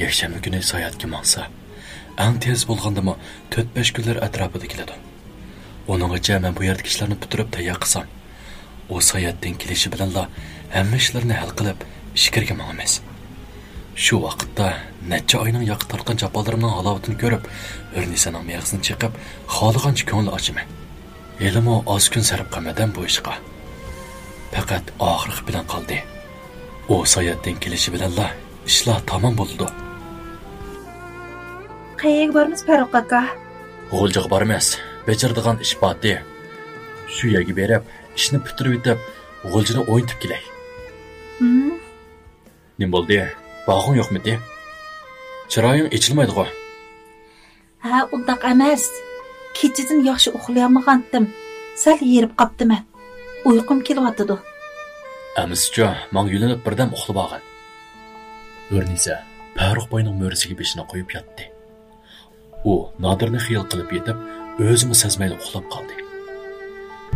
يەكشەنبە كۈنى ساياھەتكە ماڭسا، ئەڭ تېز بولغاندىمۇ تۆت-بەش كۈنلەر ئەتراپىدا كېلىدۇ. ئۇنىڭغىچە مەن بۇ يەردىكى ئىشلارنى پۈتتۈرۈپ تەييار قىلسام، ئۇ ساياھەتتىن كېلىشى بىلەنلا ھەممە ئىشلارنى ھەل قىلىپ، ئىچكىرىگە ماڭىمىز. شۇ ۋاقىتتا نەچچە ئاينىڭ ياقا تارتقان جاپالىرىمنىڭ ھالاۋىتىنى كۆرۈپ، ھۆرنىسانىڭ مېغىزىنى چېقىپ، خالىغانچە كۆڭۈل ئاچىمەن. ھېلىمۇ ئاز كۈن سەرپ قىلمىدىم بۇ ئىشقا. پەقەت ئاخىرقى پىلان قالدى. ئۇ ساياھەتتىن كېلىشى بىلەنلا ئىشلار تامام بولىدۇ. قەيەرگە بارىمىز، پەرۇق ئاكا؟ غۇلجىغا بارىمىز. بېجىرىدىغان ئىش بارتى. شۇ يەرگە بېرىپ، ئىشنى پۈتتۈرۈۋېتىپ، غۇلجىنى ئوينىتىپ كېلەي. ھىم. نېمە بولدى؟ باھاڭ يوقمىدى؟ چىرايىڭ ئېچىلمايدىغۇ؟ ھە، ئۇنداق ئەمەس. كېچىدىن ياخشى ئۇخلىيالمىغانتىم. سەل ھېرىپ قاپتىمەن. ئۇيقۇم كېلىۋاتىدۇ. ئەمىسىچۇ، ماڭا يۆلىنىپ بىردەم ئۇخلىۋالغىن. ھۆرنىسا پەرۇق باينىڭ مۈرىسىگە بېشىنى قويۇپ ياتتى. ئۇ نادىرنى خىيال قىلىپ يېتىپ، ئۆزىمۇ سەزمەيلا ئۇخلاپ قالدى.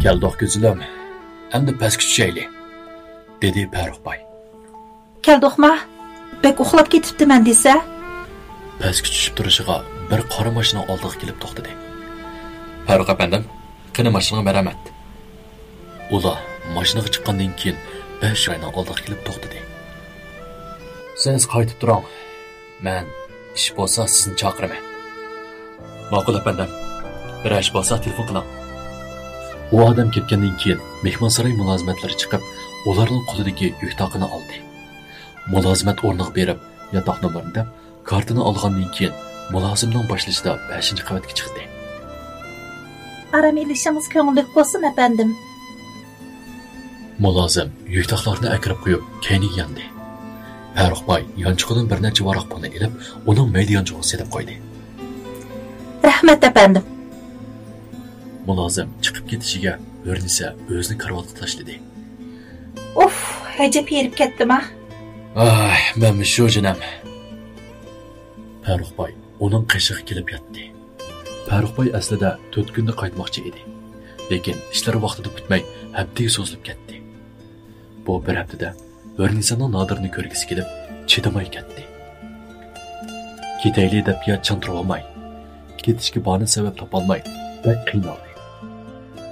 كەلدۇق، گۈزىلىم، ئەمدى پەسكە چۈشەيلى، دېدى پەرۇق باي. كەلدۇقما؟ بەك ئۇخلاپ كېتىپتىمەن دېسە. پەسكە چۈشۈپ تۇرۇشىغا بىر قارا ماشىنا ئالدىغا كېلىپ توختىدى. پەرۇق ئەپەندىم، قېنى ماشىنىغا مەرھەمەت. ئۇلار ماشىنىغا چىققاندىن كېيىن بەش ئاينىڭ ئالدىغا كېلىپ توختىدى. سىز قايتىپ تۇرۇڭ. مەن ئىش بولسا سىزنى چاقىرىمەن. ماقۇل ئەپەندىم. بىرەر ئىش بولسا تېلېفون قىلىڭ. ئۇ ئادەم كەتكەندىن كېيىن مېھمانساراي مۇلازىمەتلىرى چىقىپ، ئۇلارنىڭ قولىدىكى يۈك تاقىنى ئالدى. مۇلازىمەت ئورنىغا بېرىپ، ياتاق نومۇرىنى دەپ، كارتىنى ئالغاندىن كېيىن مۇلازىمنىڭ باشلىشىدا بەشىنچى قەۋەتكە چىقتى. ئارام ئېلىشىڭىز كۆڭۈللۈك بولسۇن، ئەپەندىم. مۇلازىم يۈكتاقلارنى ئەكىرىپ قويۇپ، كەينىگە ياندى. پەرۇق باي يانچۇقىدىن بىر نەچچە ۋاراق پۇلنى ئېلىپ، ئۇنىڭ مەيدە يانچۇقىغا سېلىپ قويدى. رەھمەت، ئەپەندىم. مۇلازىم چىقىپ كېتىشىگە ھۆرنىسە ئۆزىنى كارىۋاتقا تاشلىدى. ئۇف، ئەجەب ھېرىپ كەتتىم-ھە. ئاھ، مەنمۇ شۇ جېنىم. پەرۇق باي ئۇنىڭ قېشىغا كېلىپ ياتتى. پەرۇق باي ئەسلىدە تۆت كۈندە قايتماقچى ئىدى. لېكىن ئىشلىرى ۋاقتىدا پۈتمەي، ھەپتىگە سوزۇلۇپ كەتتى. بۇ بىر ھەپتىدە ھۆرنىسانىڭ نادىرنى كۆرگۈسى كېلىپ، چىدىماي كەتتى. كېتەيلى دەپلا چان تۇرۇۋالماي، كېتىشكە باھانە سەۋەب تاپالماي، بەك قىينالدى.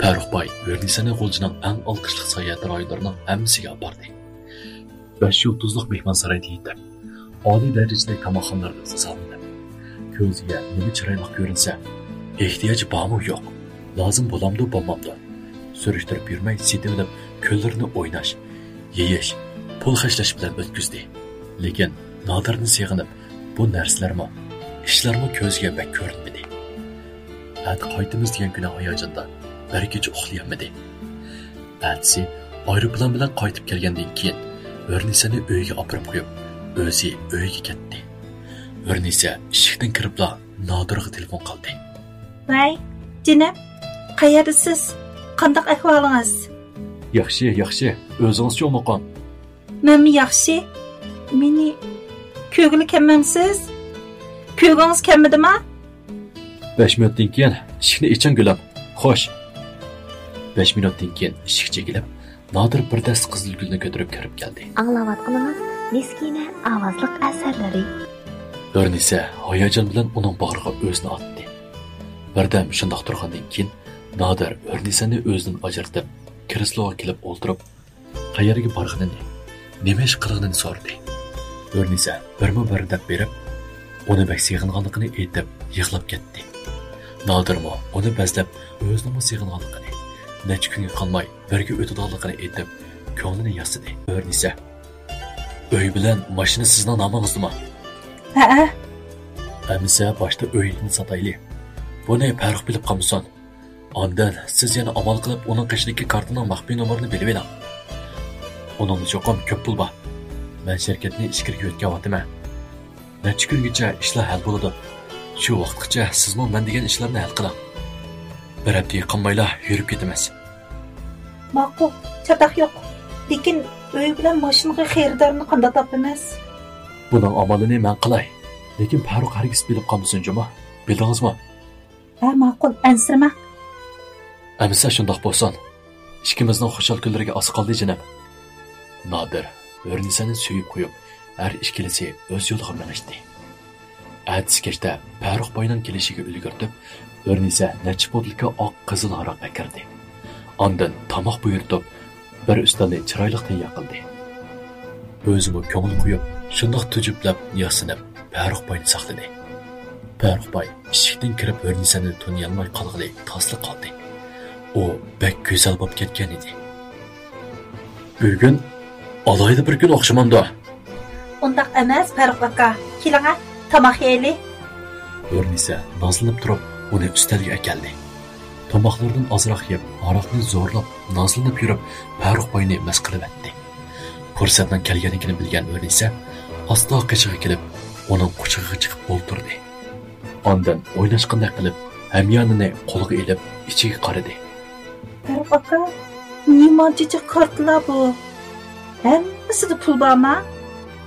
پەرۇق باي ھۆرنىسانى غۇلجىنىڭ ئەڭ ئالقىشلىق ساياھەت رايونلىرىنىڭ ھەممىسىگە ئاپاردى. بەش يۇلتۇزلۇق مېھمانسارايدا يېتىپ، ئالىي دەرىجىلىك تاماقخانىلاردا غىزالىنىپ، كۆزىگە نېمە چىرايلىق كۆرۈنسە، ئېھتىياجى بارمۇ يوق، لازىم بولامدۇ بولمامدۇ، سۈرۈشتۈرۈپ يۈرمەي سېتىۋېلىپ، كۈنلىرىنى ئويناش، يېيىش، پۇل خەجلەش بىلەن ئۆتكۈزدى. لېكىن نادىرنى سېغىنىپ، بۇ نەرسىلەرمۇ، ئىشلارمۇ كۆزىگە بەك كۆرۈنمىدى. ئەتە قايتىمىز دېگەن كۈنى ھاياجاندا بىر كېچە ئۇخلىيالمىدى. ئەتىسى ئايروپىلان بىلەن قايتىپ كەلگەندىن كېيىن، ھۆرنىسەنى ئۆيىگە ئاپىرىپ قويۇپ، ئۆزى ئۆيىگە كەتتى. ھۆرنىسە ئىشىكتىن كىرىپلا نادىرغا تېلېفون قىلدى. ۋەي، جېنىم، قەيەردىسىز؟ قانداق ئەھۋالىڭىز؟ ياخشى، ياخشى. ئۆزىڭىزچۇ، مۇقام؟ مەنمۇ ياخشى. مېنى كۆرگىلى كەلمەمسىز؟ كۆرگۈڭىز كەلمىدىما؟ بەش مىنۇتتىن كېيىن ئىشىكنى ئېچىڭ، گۈلۈم. خوش. بەش مىنۇتتىن كېيىن ئىشىك چېكىلىپ، نادىر بىر دەستە قىزىل گۈلنى كۆتۈرۈپ كىرىپ كەلدى. ئاڭلاۋاتقىنىڭىز مىسكىنە ئاۋازلىق ئەسەرلىرى. ھۆرنىسە ھاياجان بىلەن ئۇنىڭ باغرىغا ئۆزىنى ئاتتى. بىردەم شۇنداق تۇرغاندىن كېيىن، نادىر ھۆرنىسەنى ئۆزىدىن ئاجرىتىپ، كرېسلوغا كېلىپ ئولتۇرۇپ، قەيەرگە بارغىنىنى، نېمە ئىش قىلغىنىنى سورىدى. ھۆرنىسە بىرمۇ بىر دەپ بېرىپ، ئۇنى بەك سېغىنغانلىقىنى ئېيتىپ، يىغلاپ كەتتى. نادىرمۇ ئۇنى بەزلەپ، ئۆزىنىڭمۇ سېغىنغانلىقىنى، نەچچە كۈنگە قالماي بىرگە ئۆتىدىغانلىقىنى ئېيتىپ، كۆڭلىنى ياسىدى. ھۆرنىسە، ئۆي بىلەن ماشىنا سىزنىڭ نامىڭىزدىمۇ؟ ھەئە. ئەمىسە باشتا ئۆينى ساتايلى. بۇنى پەرۇق بىلىپ قالمىسۇن. ئاندىن سىز يەنە ئامال قىلىپ ئۇنىڭ قېشىدىكى كارتىنىڭ مەخپىي نومۇرىنى بىلىۋېلىڭ. ئۇنىڭدا چوقۇم كۆپ پۇل بار. مەن شىركەتنى ئىچكىرىگە يۆتكەۋاتىمەن. نەچچە كۈنگىچە ئىشلار ھەل بولىدۇ. شۇ ۋاقىتقىچە سىزمۇ مەن دېگەن ئىشلارنى ھەل قىلىڭ. بىر ھەپتىگە قالمايلا يۈرۈپ كېتىمىز. ماقۇل، چاتاق يوق. لېكىن ئۆي بىلەن ماشىنىغا خېرىدارنى قانداق تاپىمىز؟ بۇنىڭ ئامالىنى مەن قىلاي. لېكىن پەرۇق ھەرگىز بىلىپ قالمىسۇن جۇمۇ. بىلدىڭىزمۇ؟ ھە، ماقۇل، ئەنسىرىمەڭ. ئەمىسە شۇنداق بولسۇن. ئىككىمىزنىڭ خۇشال كۈنلىرىگە ئاز قالدى، جېنىم. نادىر ھۆرنىسەنى سۆيۈپ قويۇپ، ھەر ئىككىلىسى ئۆز يولىغا مېڭىشتى. ئەتىسى كەچتە پەرۇق باينىڭ كېلىشىگە ئۈلگۈرتۈپ، ھۆرنىسە نەچچە بوتۇلكا ئاق قىزىل ھاراق ئەكىردى. ئاندىن تاماق بۇيرۇتۇپ، بىر ئۈستەلنى چىرايلىق تەييار قىلدى. ئۆزىمۇ كۆڭۈل قويۇپ، شۇنداق تۈجۈپلەپ، ياسىنىپ، پەرۇق باينى ساقلىدى. پەرۇق باي ئىشىكتىن كىرىپ ھۆرنىسەنى تونۇيالماي قالغىلى تاسلا قالدى. ئۇ بەك گۈزەل بولۇپ كەتكەن ئىدى. بۈگۈن ئالاھىدە بىر كۈن ئوخشىمامدۇ؟ ئۇنداق ئەمەس، پەرۇق ئاكا. كېلىڭە، تاماق يەيلى. ھۆرنىسە نازلىنىپ تۇرۇپ، ئۇنى ئۈستەلگە ئەكەلدى. تاماقلىرىدىن ئازراق يەپ، ھاراقنى زورلاپ، نازلىنىپ يۈرۈپ، پەرۇق باينى مەست قىلىۋەتتى. پۇرسەتنىڭ كەلگەنلىكىنى بىلگەن ھۆرنىسە ئاستا قېشىغا كېلىپ، ئۇنىڭ قۇچىقىغا چىقىپ ئولتۇردى. ئاندىن ئويناشقاندەك قىلىپ، ھەميانىنى قولىغا ئېلىپ، ئىچىگە قارىدى. پەرۇق ئاكا، نېمانچە جىق كارتىلار بۇ؟ ھەممىسىدە پۇل بارما؟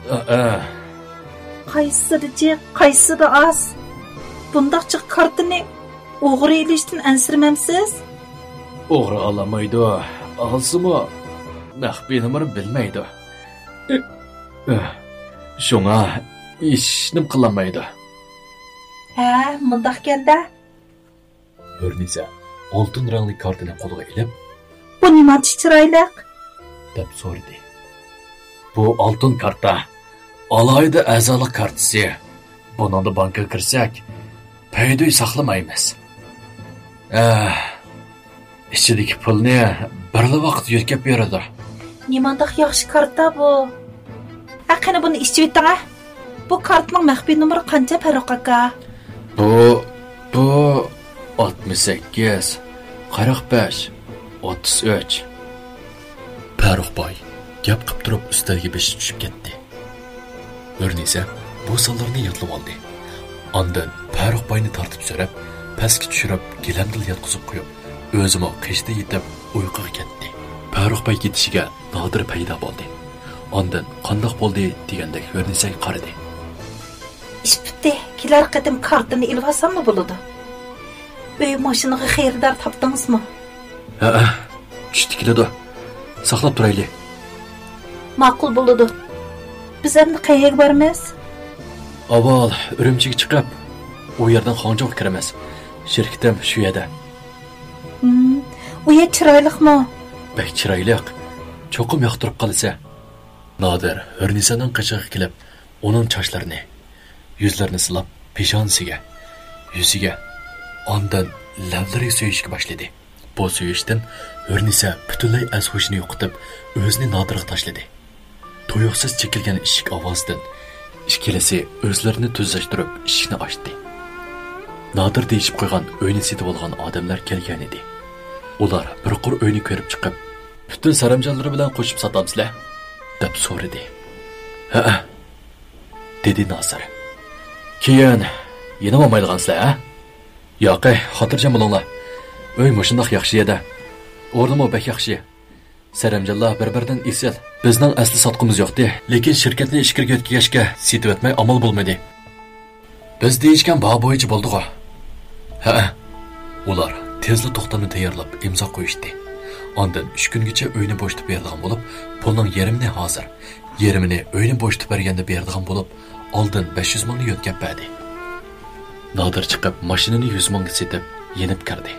ئە، ئە. قايسىسىدا جىق، قايسىسىدا ئاز؟ بۇنداق جىق كارتىنى ئوغرى ئېلىشتىن ئەنسىرىمەمسىز؟ ئوغرى ئالالمايدۇ، ئالسىمۇ مەخپىي نومۇرنى بىلمەيدۇ. ئە، ئە. شۇڭا ھېچنېمە قىلالمايدۇ. ھە، مۇنداقكەن-دە. ھۆرنىسە ئالتۇن رەڭلىك كارتىنى قولىغا ئېلىپ، بۇ نېمانچە چىرايلىق؟ دەپ سورىدى. بۇ ئالتۇن كارتا، ئالاھىدە ئەزالىق كارتىسى. بۇنىڭدا بانكىغا كىرسەك، پەيدۇي ساقلىمايمىز. ئە، ئىچىدىكى پۇلنى بىرلا ۋاقىت يۆتكەپ بېرىدۇ. نېمانداق ياخشى كارتا بۇ؟ ھە، قېنى بۇنى ئىچىۋېتىڭ، ھە. بۇ كارتىنىڭ مەخپىي نومۇرى قانچە، پەرۇق ئاكا؟ بۇ، بۇ ئاتمىش سەككىز، قىرىق بەش، ئوتتۇز ئۈچ. پەرۇق باي گەپ قىپ تۇرۇپ ئۈستەلگە بېشى چۈشۈپ كەتتى. ھۆرنىسە بۇ سانلارنى يادلىۋالدى. ئاندىن پەرۇق باينى تارتىپ سۆرەپ، پەسكە چۈشۈرۈپ، گىلەمدىلا ياتقۇزۇپ قويۇپ، ئۆزىمۇ قېشىدا يېتىپ ئۇيقۇغا كەتتى. پەرۇق باي كېتىشىگە نادىر پەيدا بولدى. ئاندىن قانداق بولدى دېگەندەك ھۆرنىسەگە قارىدى. ئىش پۈتتى. كېلەر قېتىم كارتىنى ئېلىۋالساممۇ بولىدۇ. ئۆي ماشىنىغا خېرىدار تاپتىڭىزمۇ؟ ھەئە، چۈشتە كېلىدۇ. ساقلاپ تۇرايلى. ماقۇل بولىدۇ. بىز ئەمدى قەيەرگە بارىمىز؟ ئاۋۋال ئۈرۈمچىگە چىقىپ، ئۇ يەردىن خاڭجۇغا كىرىمىز. شىركىتىم شۇ يەردە. ھىم، ئۇ يەر چىرايلىقمۇ؟ بەك چىرايلىق. چوقۇم ياقتۇرۇپ قالىسەن. نادىر ھۆرنىسەنىڭ قېشىغا كېلىپ، ئۇنىڭ چاچلىرىنى، يۈزلىرىنى سىلاپ، پېشانىسىگە، يۈزىگە، ئاندىن لەۋلىرىگە سۆيۈشكە باشلىدى. بۇ سۆيۈشتىن ھۆرنىسە پۈتۈنلەي ئەس-ھوشىنى يوقىتىپ، ئۆزىنى نادىرغا تاشلىدى. تۇيۇقسىز چېكىلگەن ئىشىك ئاۋازىدىن ئىككىلىسى ئۆزلىرىنى تۈزلەشتۈرۈپ، ئىشىكنى ئاچتى. نادىر دېيىشىپ قويغان ئۆينى سېتىۋالغان ئادەملەر كەلگەنىدى. ئۇلار بىر قۇر ئۆينى كۆرۈپ چىقىپ، پۈتۈن سەرەمجانلىرى بىلەن قوشۇپ ساتامسىلەر؟ دەپ سورىدى. ھەئە، دېدى ناسىر. كېيىن يېنىۋالمايدىغانسىلەر، ھە؟ ياقەي، خاتىرجەم بولۇڭلار. ئۆي مۇشۇنداق ياخشى يەردە. ئورنىمۇ بەك ياخشى. سەرەمجانلار بىر-بىرىدىن ئېسىل. بىزنىڭ ئەسلى ساتقۇمىز يوقتى، لېكىن شىركەتنى ئىچكىرىگە يۆتكىگەچكە سېتىۋەتمەي ئامال بولمىدى. بىز دېيىشكەن باھا بويىچە بولدىغۇ؟ ھەئە. ئۇلار تېزلا توختامنى تەييارلاپ ئىمزا قويۇشتى. ئاندىن ئۈچ كۈنگىچە ئۆينى بوشىتىپ بېرىدىغان بولۇپ، پۇلنىڭ يېرىمىنى ھازىر، يېرىمىنى ئۆينى بوشىتىپ بەرگەندە بېرىدىغان بولۇپ، ئالدىن بەش يۈز مىڭنى يۆتكەپ بەردى. نادىر چىقىپ، ماشىنىنى يۈز مىڭغا سېتىپ، يېنىپ كىردى.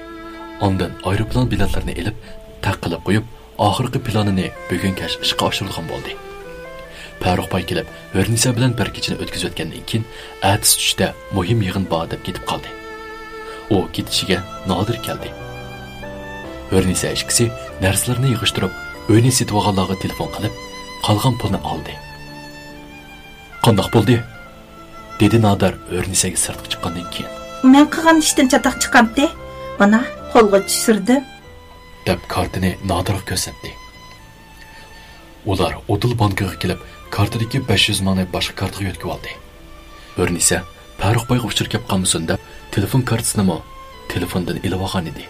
ئاندىن ئايروپىلان بېلەتلىرىنى ئېلىپ، تەق قىلىپ قويۇپ، ئاخىرقى پىلانىنى بۈگۈن كەچ ئىشقا ئاشۇرىدىغان بولدى. پەرۇق باي كېلىپ، ھۆرنىسە بىلەن بىر كېچىنى ئۆتكۈزۈۋەتكەندىن كېيىن، ئەتىسى چۈشتە مۇھىم يىغىن بار دەپ كېتىپ قالدى. ئۇ كېتىشىگە نادىر كەلدى. ھۆرنىسە ئىككىسى نەرسىلىرىنى يىغىشتۇرۇپ، ئۆينى سېتىۋالغانلارغا تېلېفون قىلىپ، قالغان پۇلنى ئالدى. «قانداق بولدى؟» دېدى نادىر ھۆرنىسەگە سىرتقا چىققاندىن كېيىن. «مەن قىلغان ئىشتىن چاتاق چىقامتى؟ مانا، قولغا چۈشۈردۈم.» دەپ كارتىنى نادىرغا كۆرسەتتى. ئۇلار ئۇدۇل بانكىغا كېلىپ، كارتىدىكى بەش يۈز مىڭنى باشقا كارتىغا يۆتكىۋالدى. ھۆرنىسە پەرۇق بايغا ئۇچۇر كەپ قالمىسۇن دەپ، تېلېفون كارتىسىنىمۇ تېلېفوندىن ئېلىۋالغان ئىدى.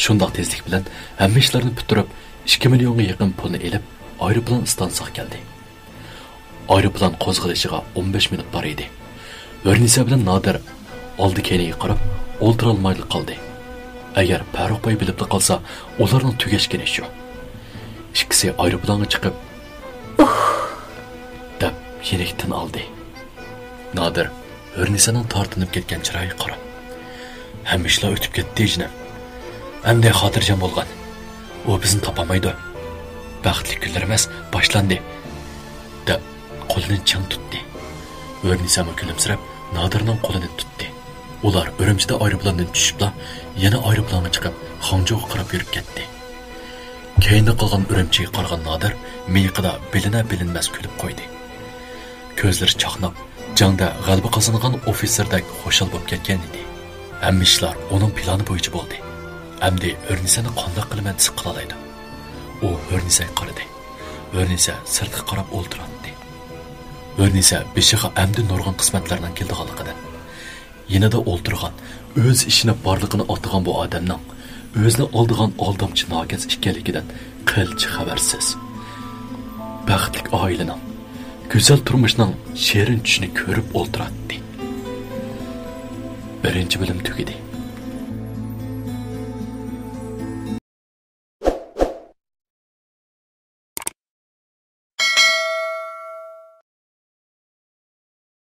شۇنداق تېزلىك بىلەن ھەممە ئىشلارنى پۈتتۈرۈپ، ئىككى مىليونغا يېقىن پۇلنى ئېلىپ، ئايروپىلان ئىستانسىغا كەلدى. ئايروپىلان قوزغىلىشىغا ئون بەش مىنۇت بار ئىدى. ھۆرنىسە بىلەن نادىر ئالدى كەينىگە قاراپ ئولتۇرالمايلا قالدى. ئەگەر پەرۇق باي بىلىپلا قالسا، ئۇلارنىڭ تۈگەشكىنى شۇ. ئىككىسى ئايروپىلانغا چىقىپ، «ئۇھ!» دەپ يېنىك تىن ئالدى. نادىر ھۆرنىسەنىڭ تارتىنىپ كەتكەن چىرايىغا قاراپ، «ھەممە ئىشلار ئۆتۈپ كەتتى، جېنىم. ئەمدى خاتىرجەم بولغىن. ئۇ بىزنى تاپالمايدۇ. بەختلىك كۈنلىرىمىز باشلاندى.» دەپ قولىنى چىڭ تۇتتى. ھۆرنىسەمۇ كۈلۈمسىرەپ نادىرنىڭ قولىنى تۇتتى. ئۇلار ئۈرۈمچىدە ئايروپىلاندىن چۈشۈپلا يەنە ئايروپىلانغا چىقىپ، خاڭجۇغا قاراپ يۈرۈپ كەتتى. كەينىدە قالغان ئۈرۈمچىگە قارىغان نادىر مىيىقىدا بىلىنە-بىلىنمەس كۈلۈپ قويدى. كۆزلىرى چاقناپ، جەڭدە غەلىبە قازانغان ئوفىتسېردەك خۇشال بولۇپ كەتكەن ئىدى. ھەممە ئىشلار ئۇنىڭ پىلانى بويىچە بولدى. ئەمدى ھۆرنىسەنى قانداق قىلىمەن دېسە قىلالايدۇ. ئۇ ھۆرنىسەگە قارىدى. ھۆرنىسە سىرتقا قاراپ ئولتۇراتتى. ھۆرنىسە بېشىغا ئەمدى نۇرغۇن قىسمەتلەرنىڭ كېلىدىغانلىقىدىن، يېنىدا ئولتۇرغان، ئۆزى ئىشىنىپ بارلىقىنى ئاتىغان بۇ ئادەمنىڭ ئۆزىنى ئالدىغان ئالدامچى ناكەس ئىكەنلىكىدىن قىلچە خەۋەرسىز، بەختلىك ئائىلىنىڭ، گۈزەل تۇرمۇشنىڭ شېرىن چۈشىنى كۆرۈپ ئولتۇراتتى. بىرىنچى بۆلۈم تۈگىدى.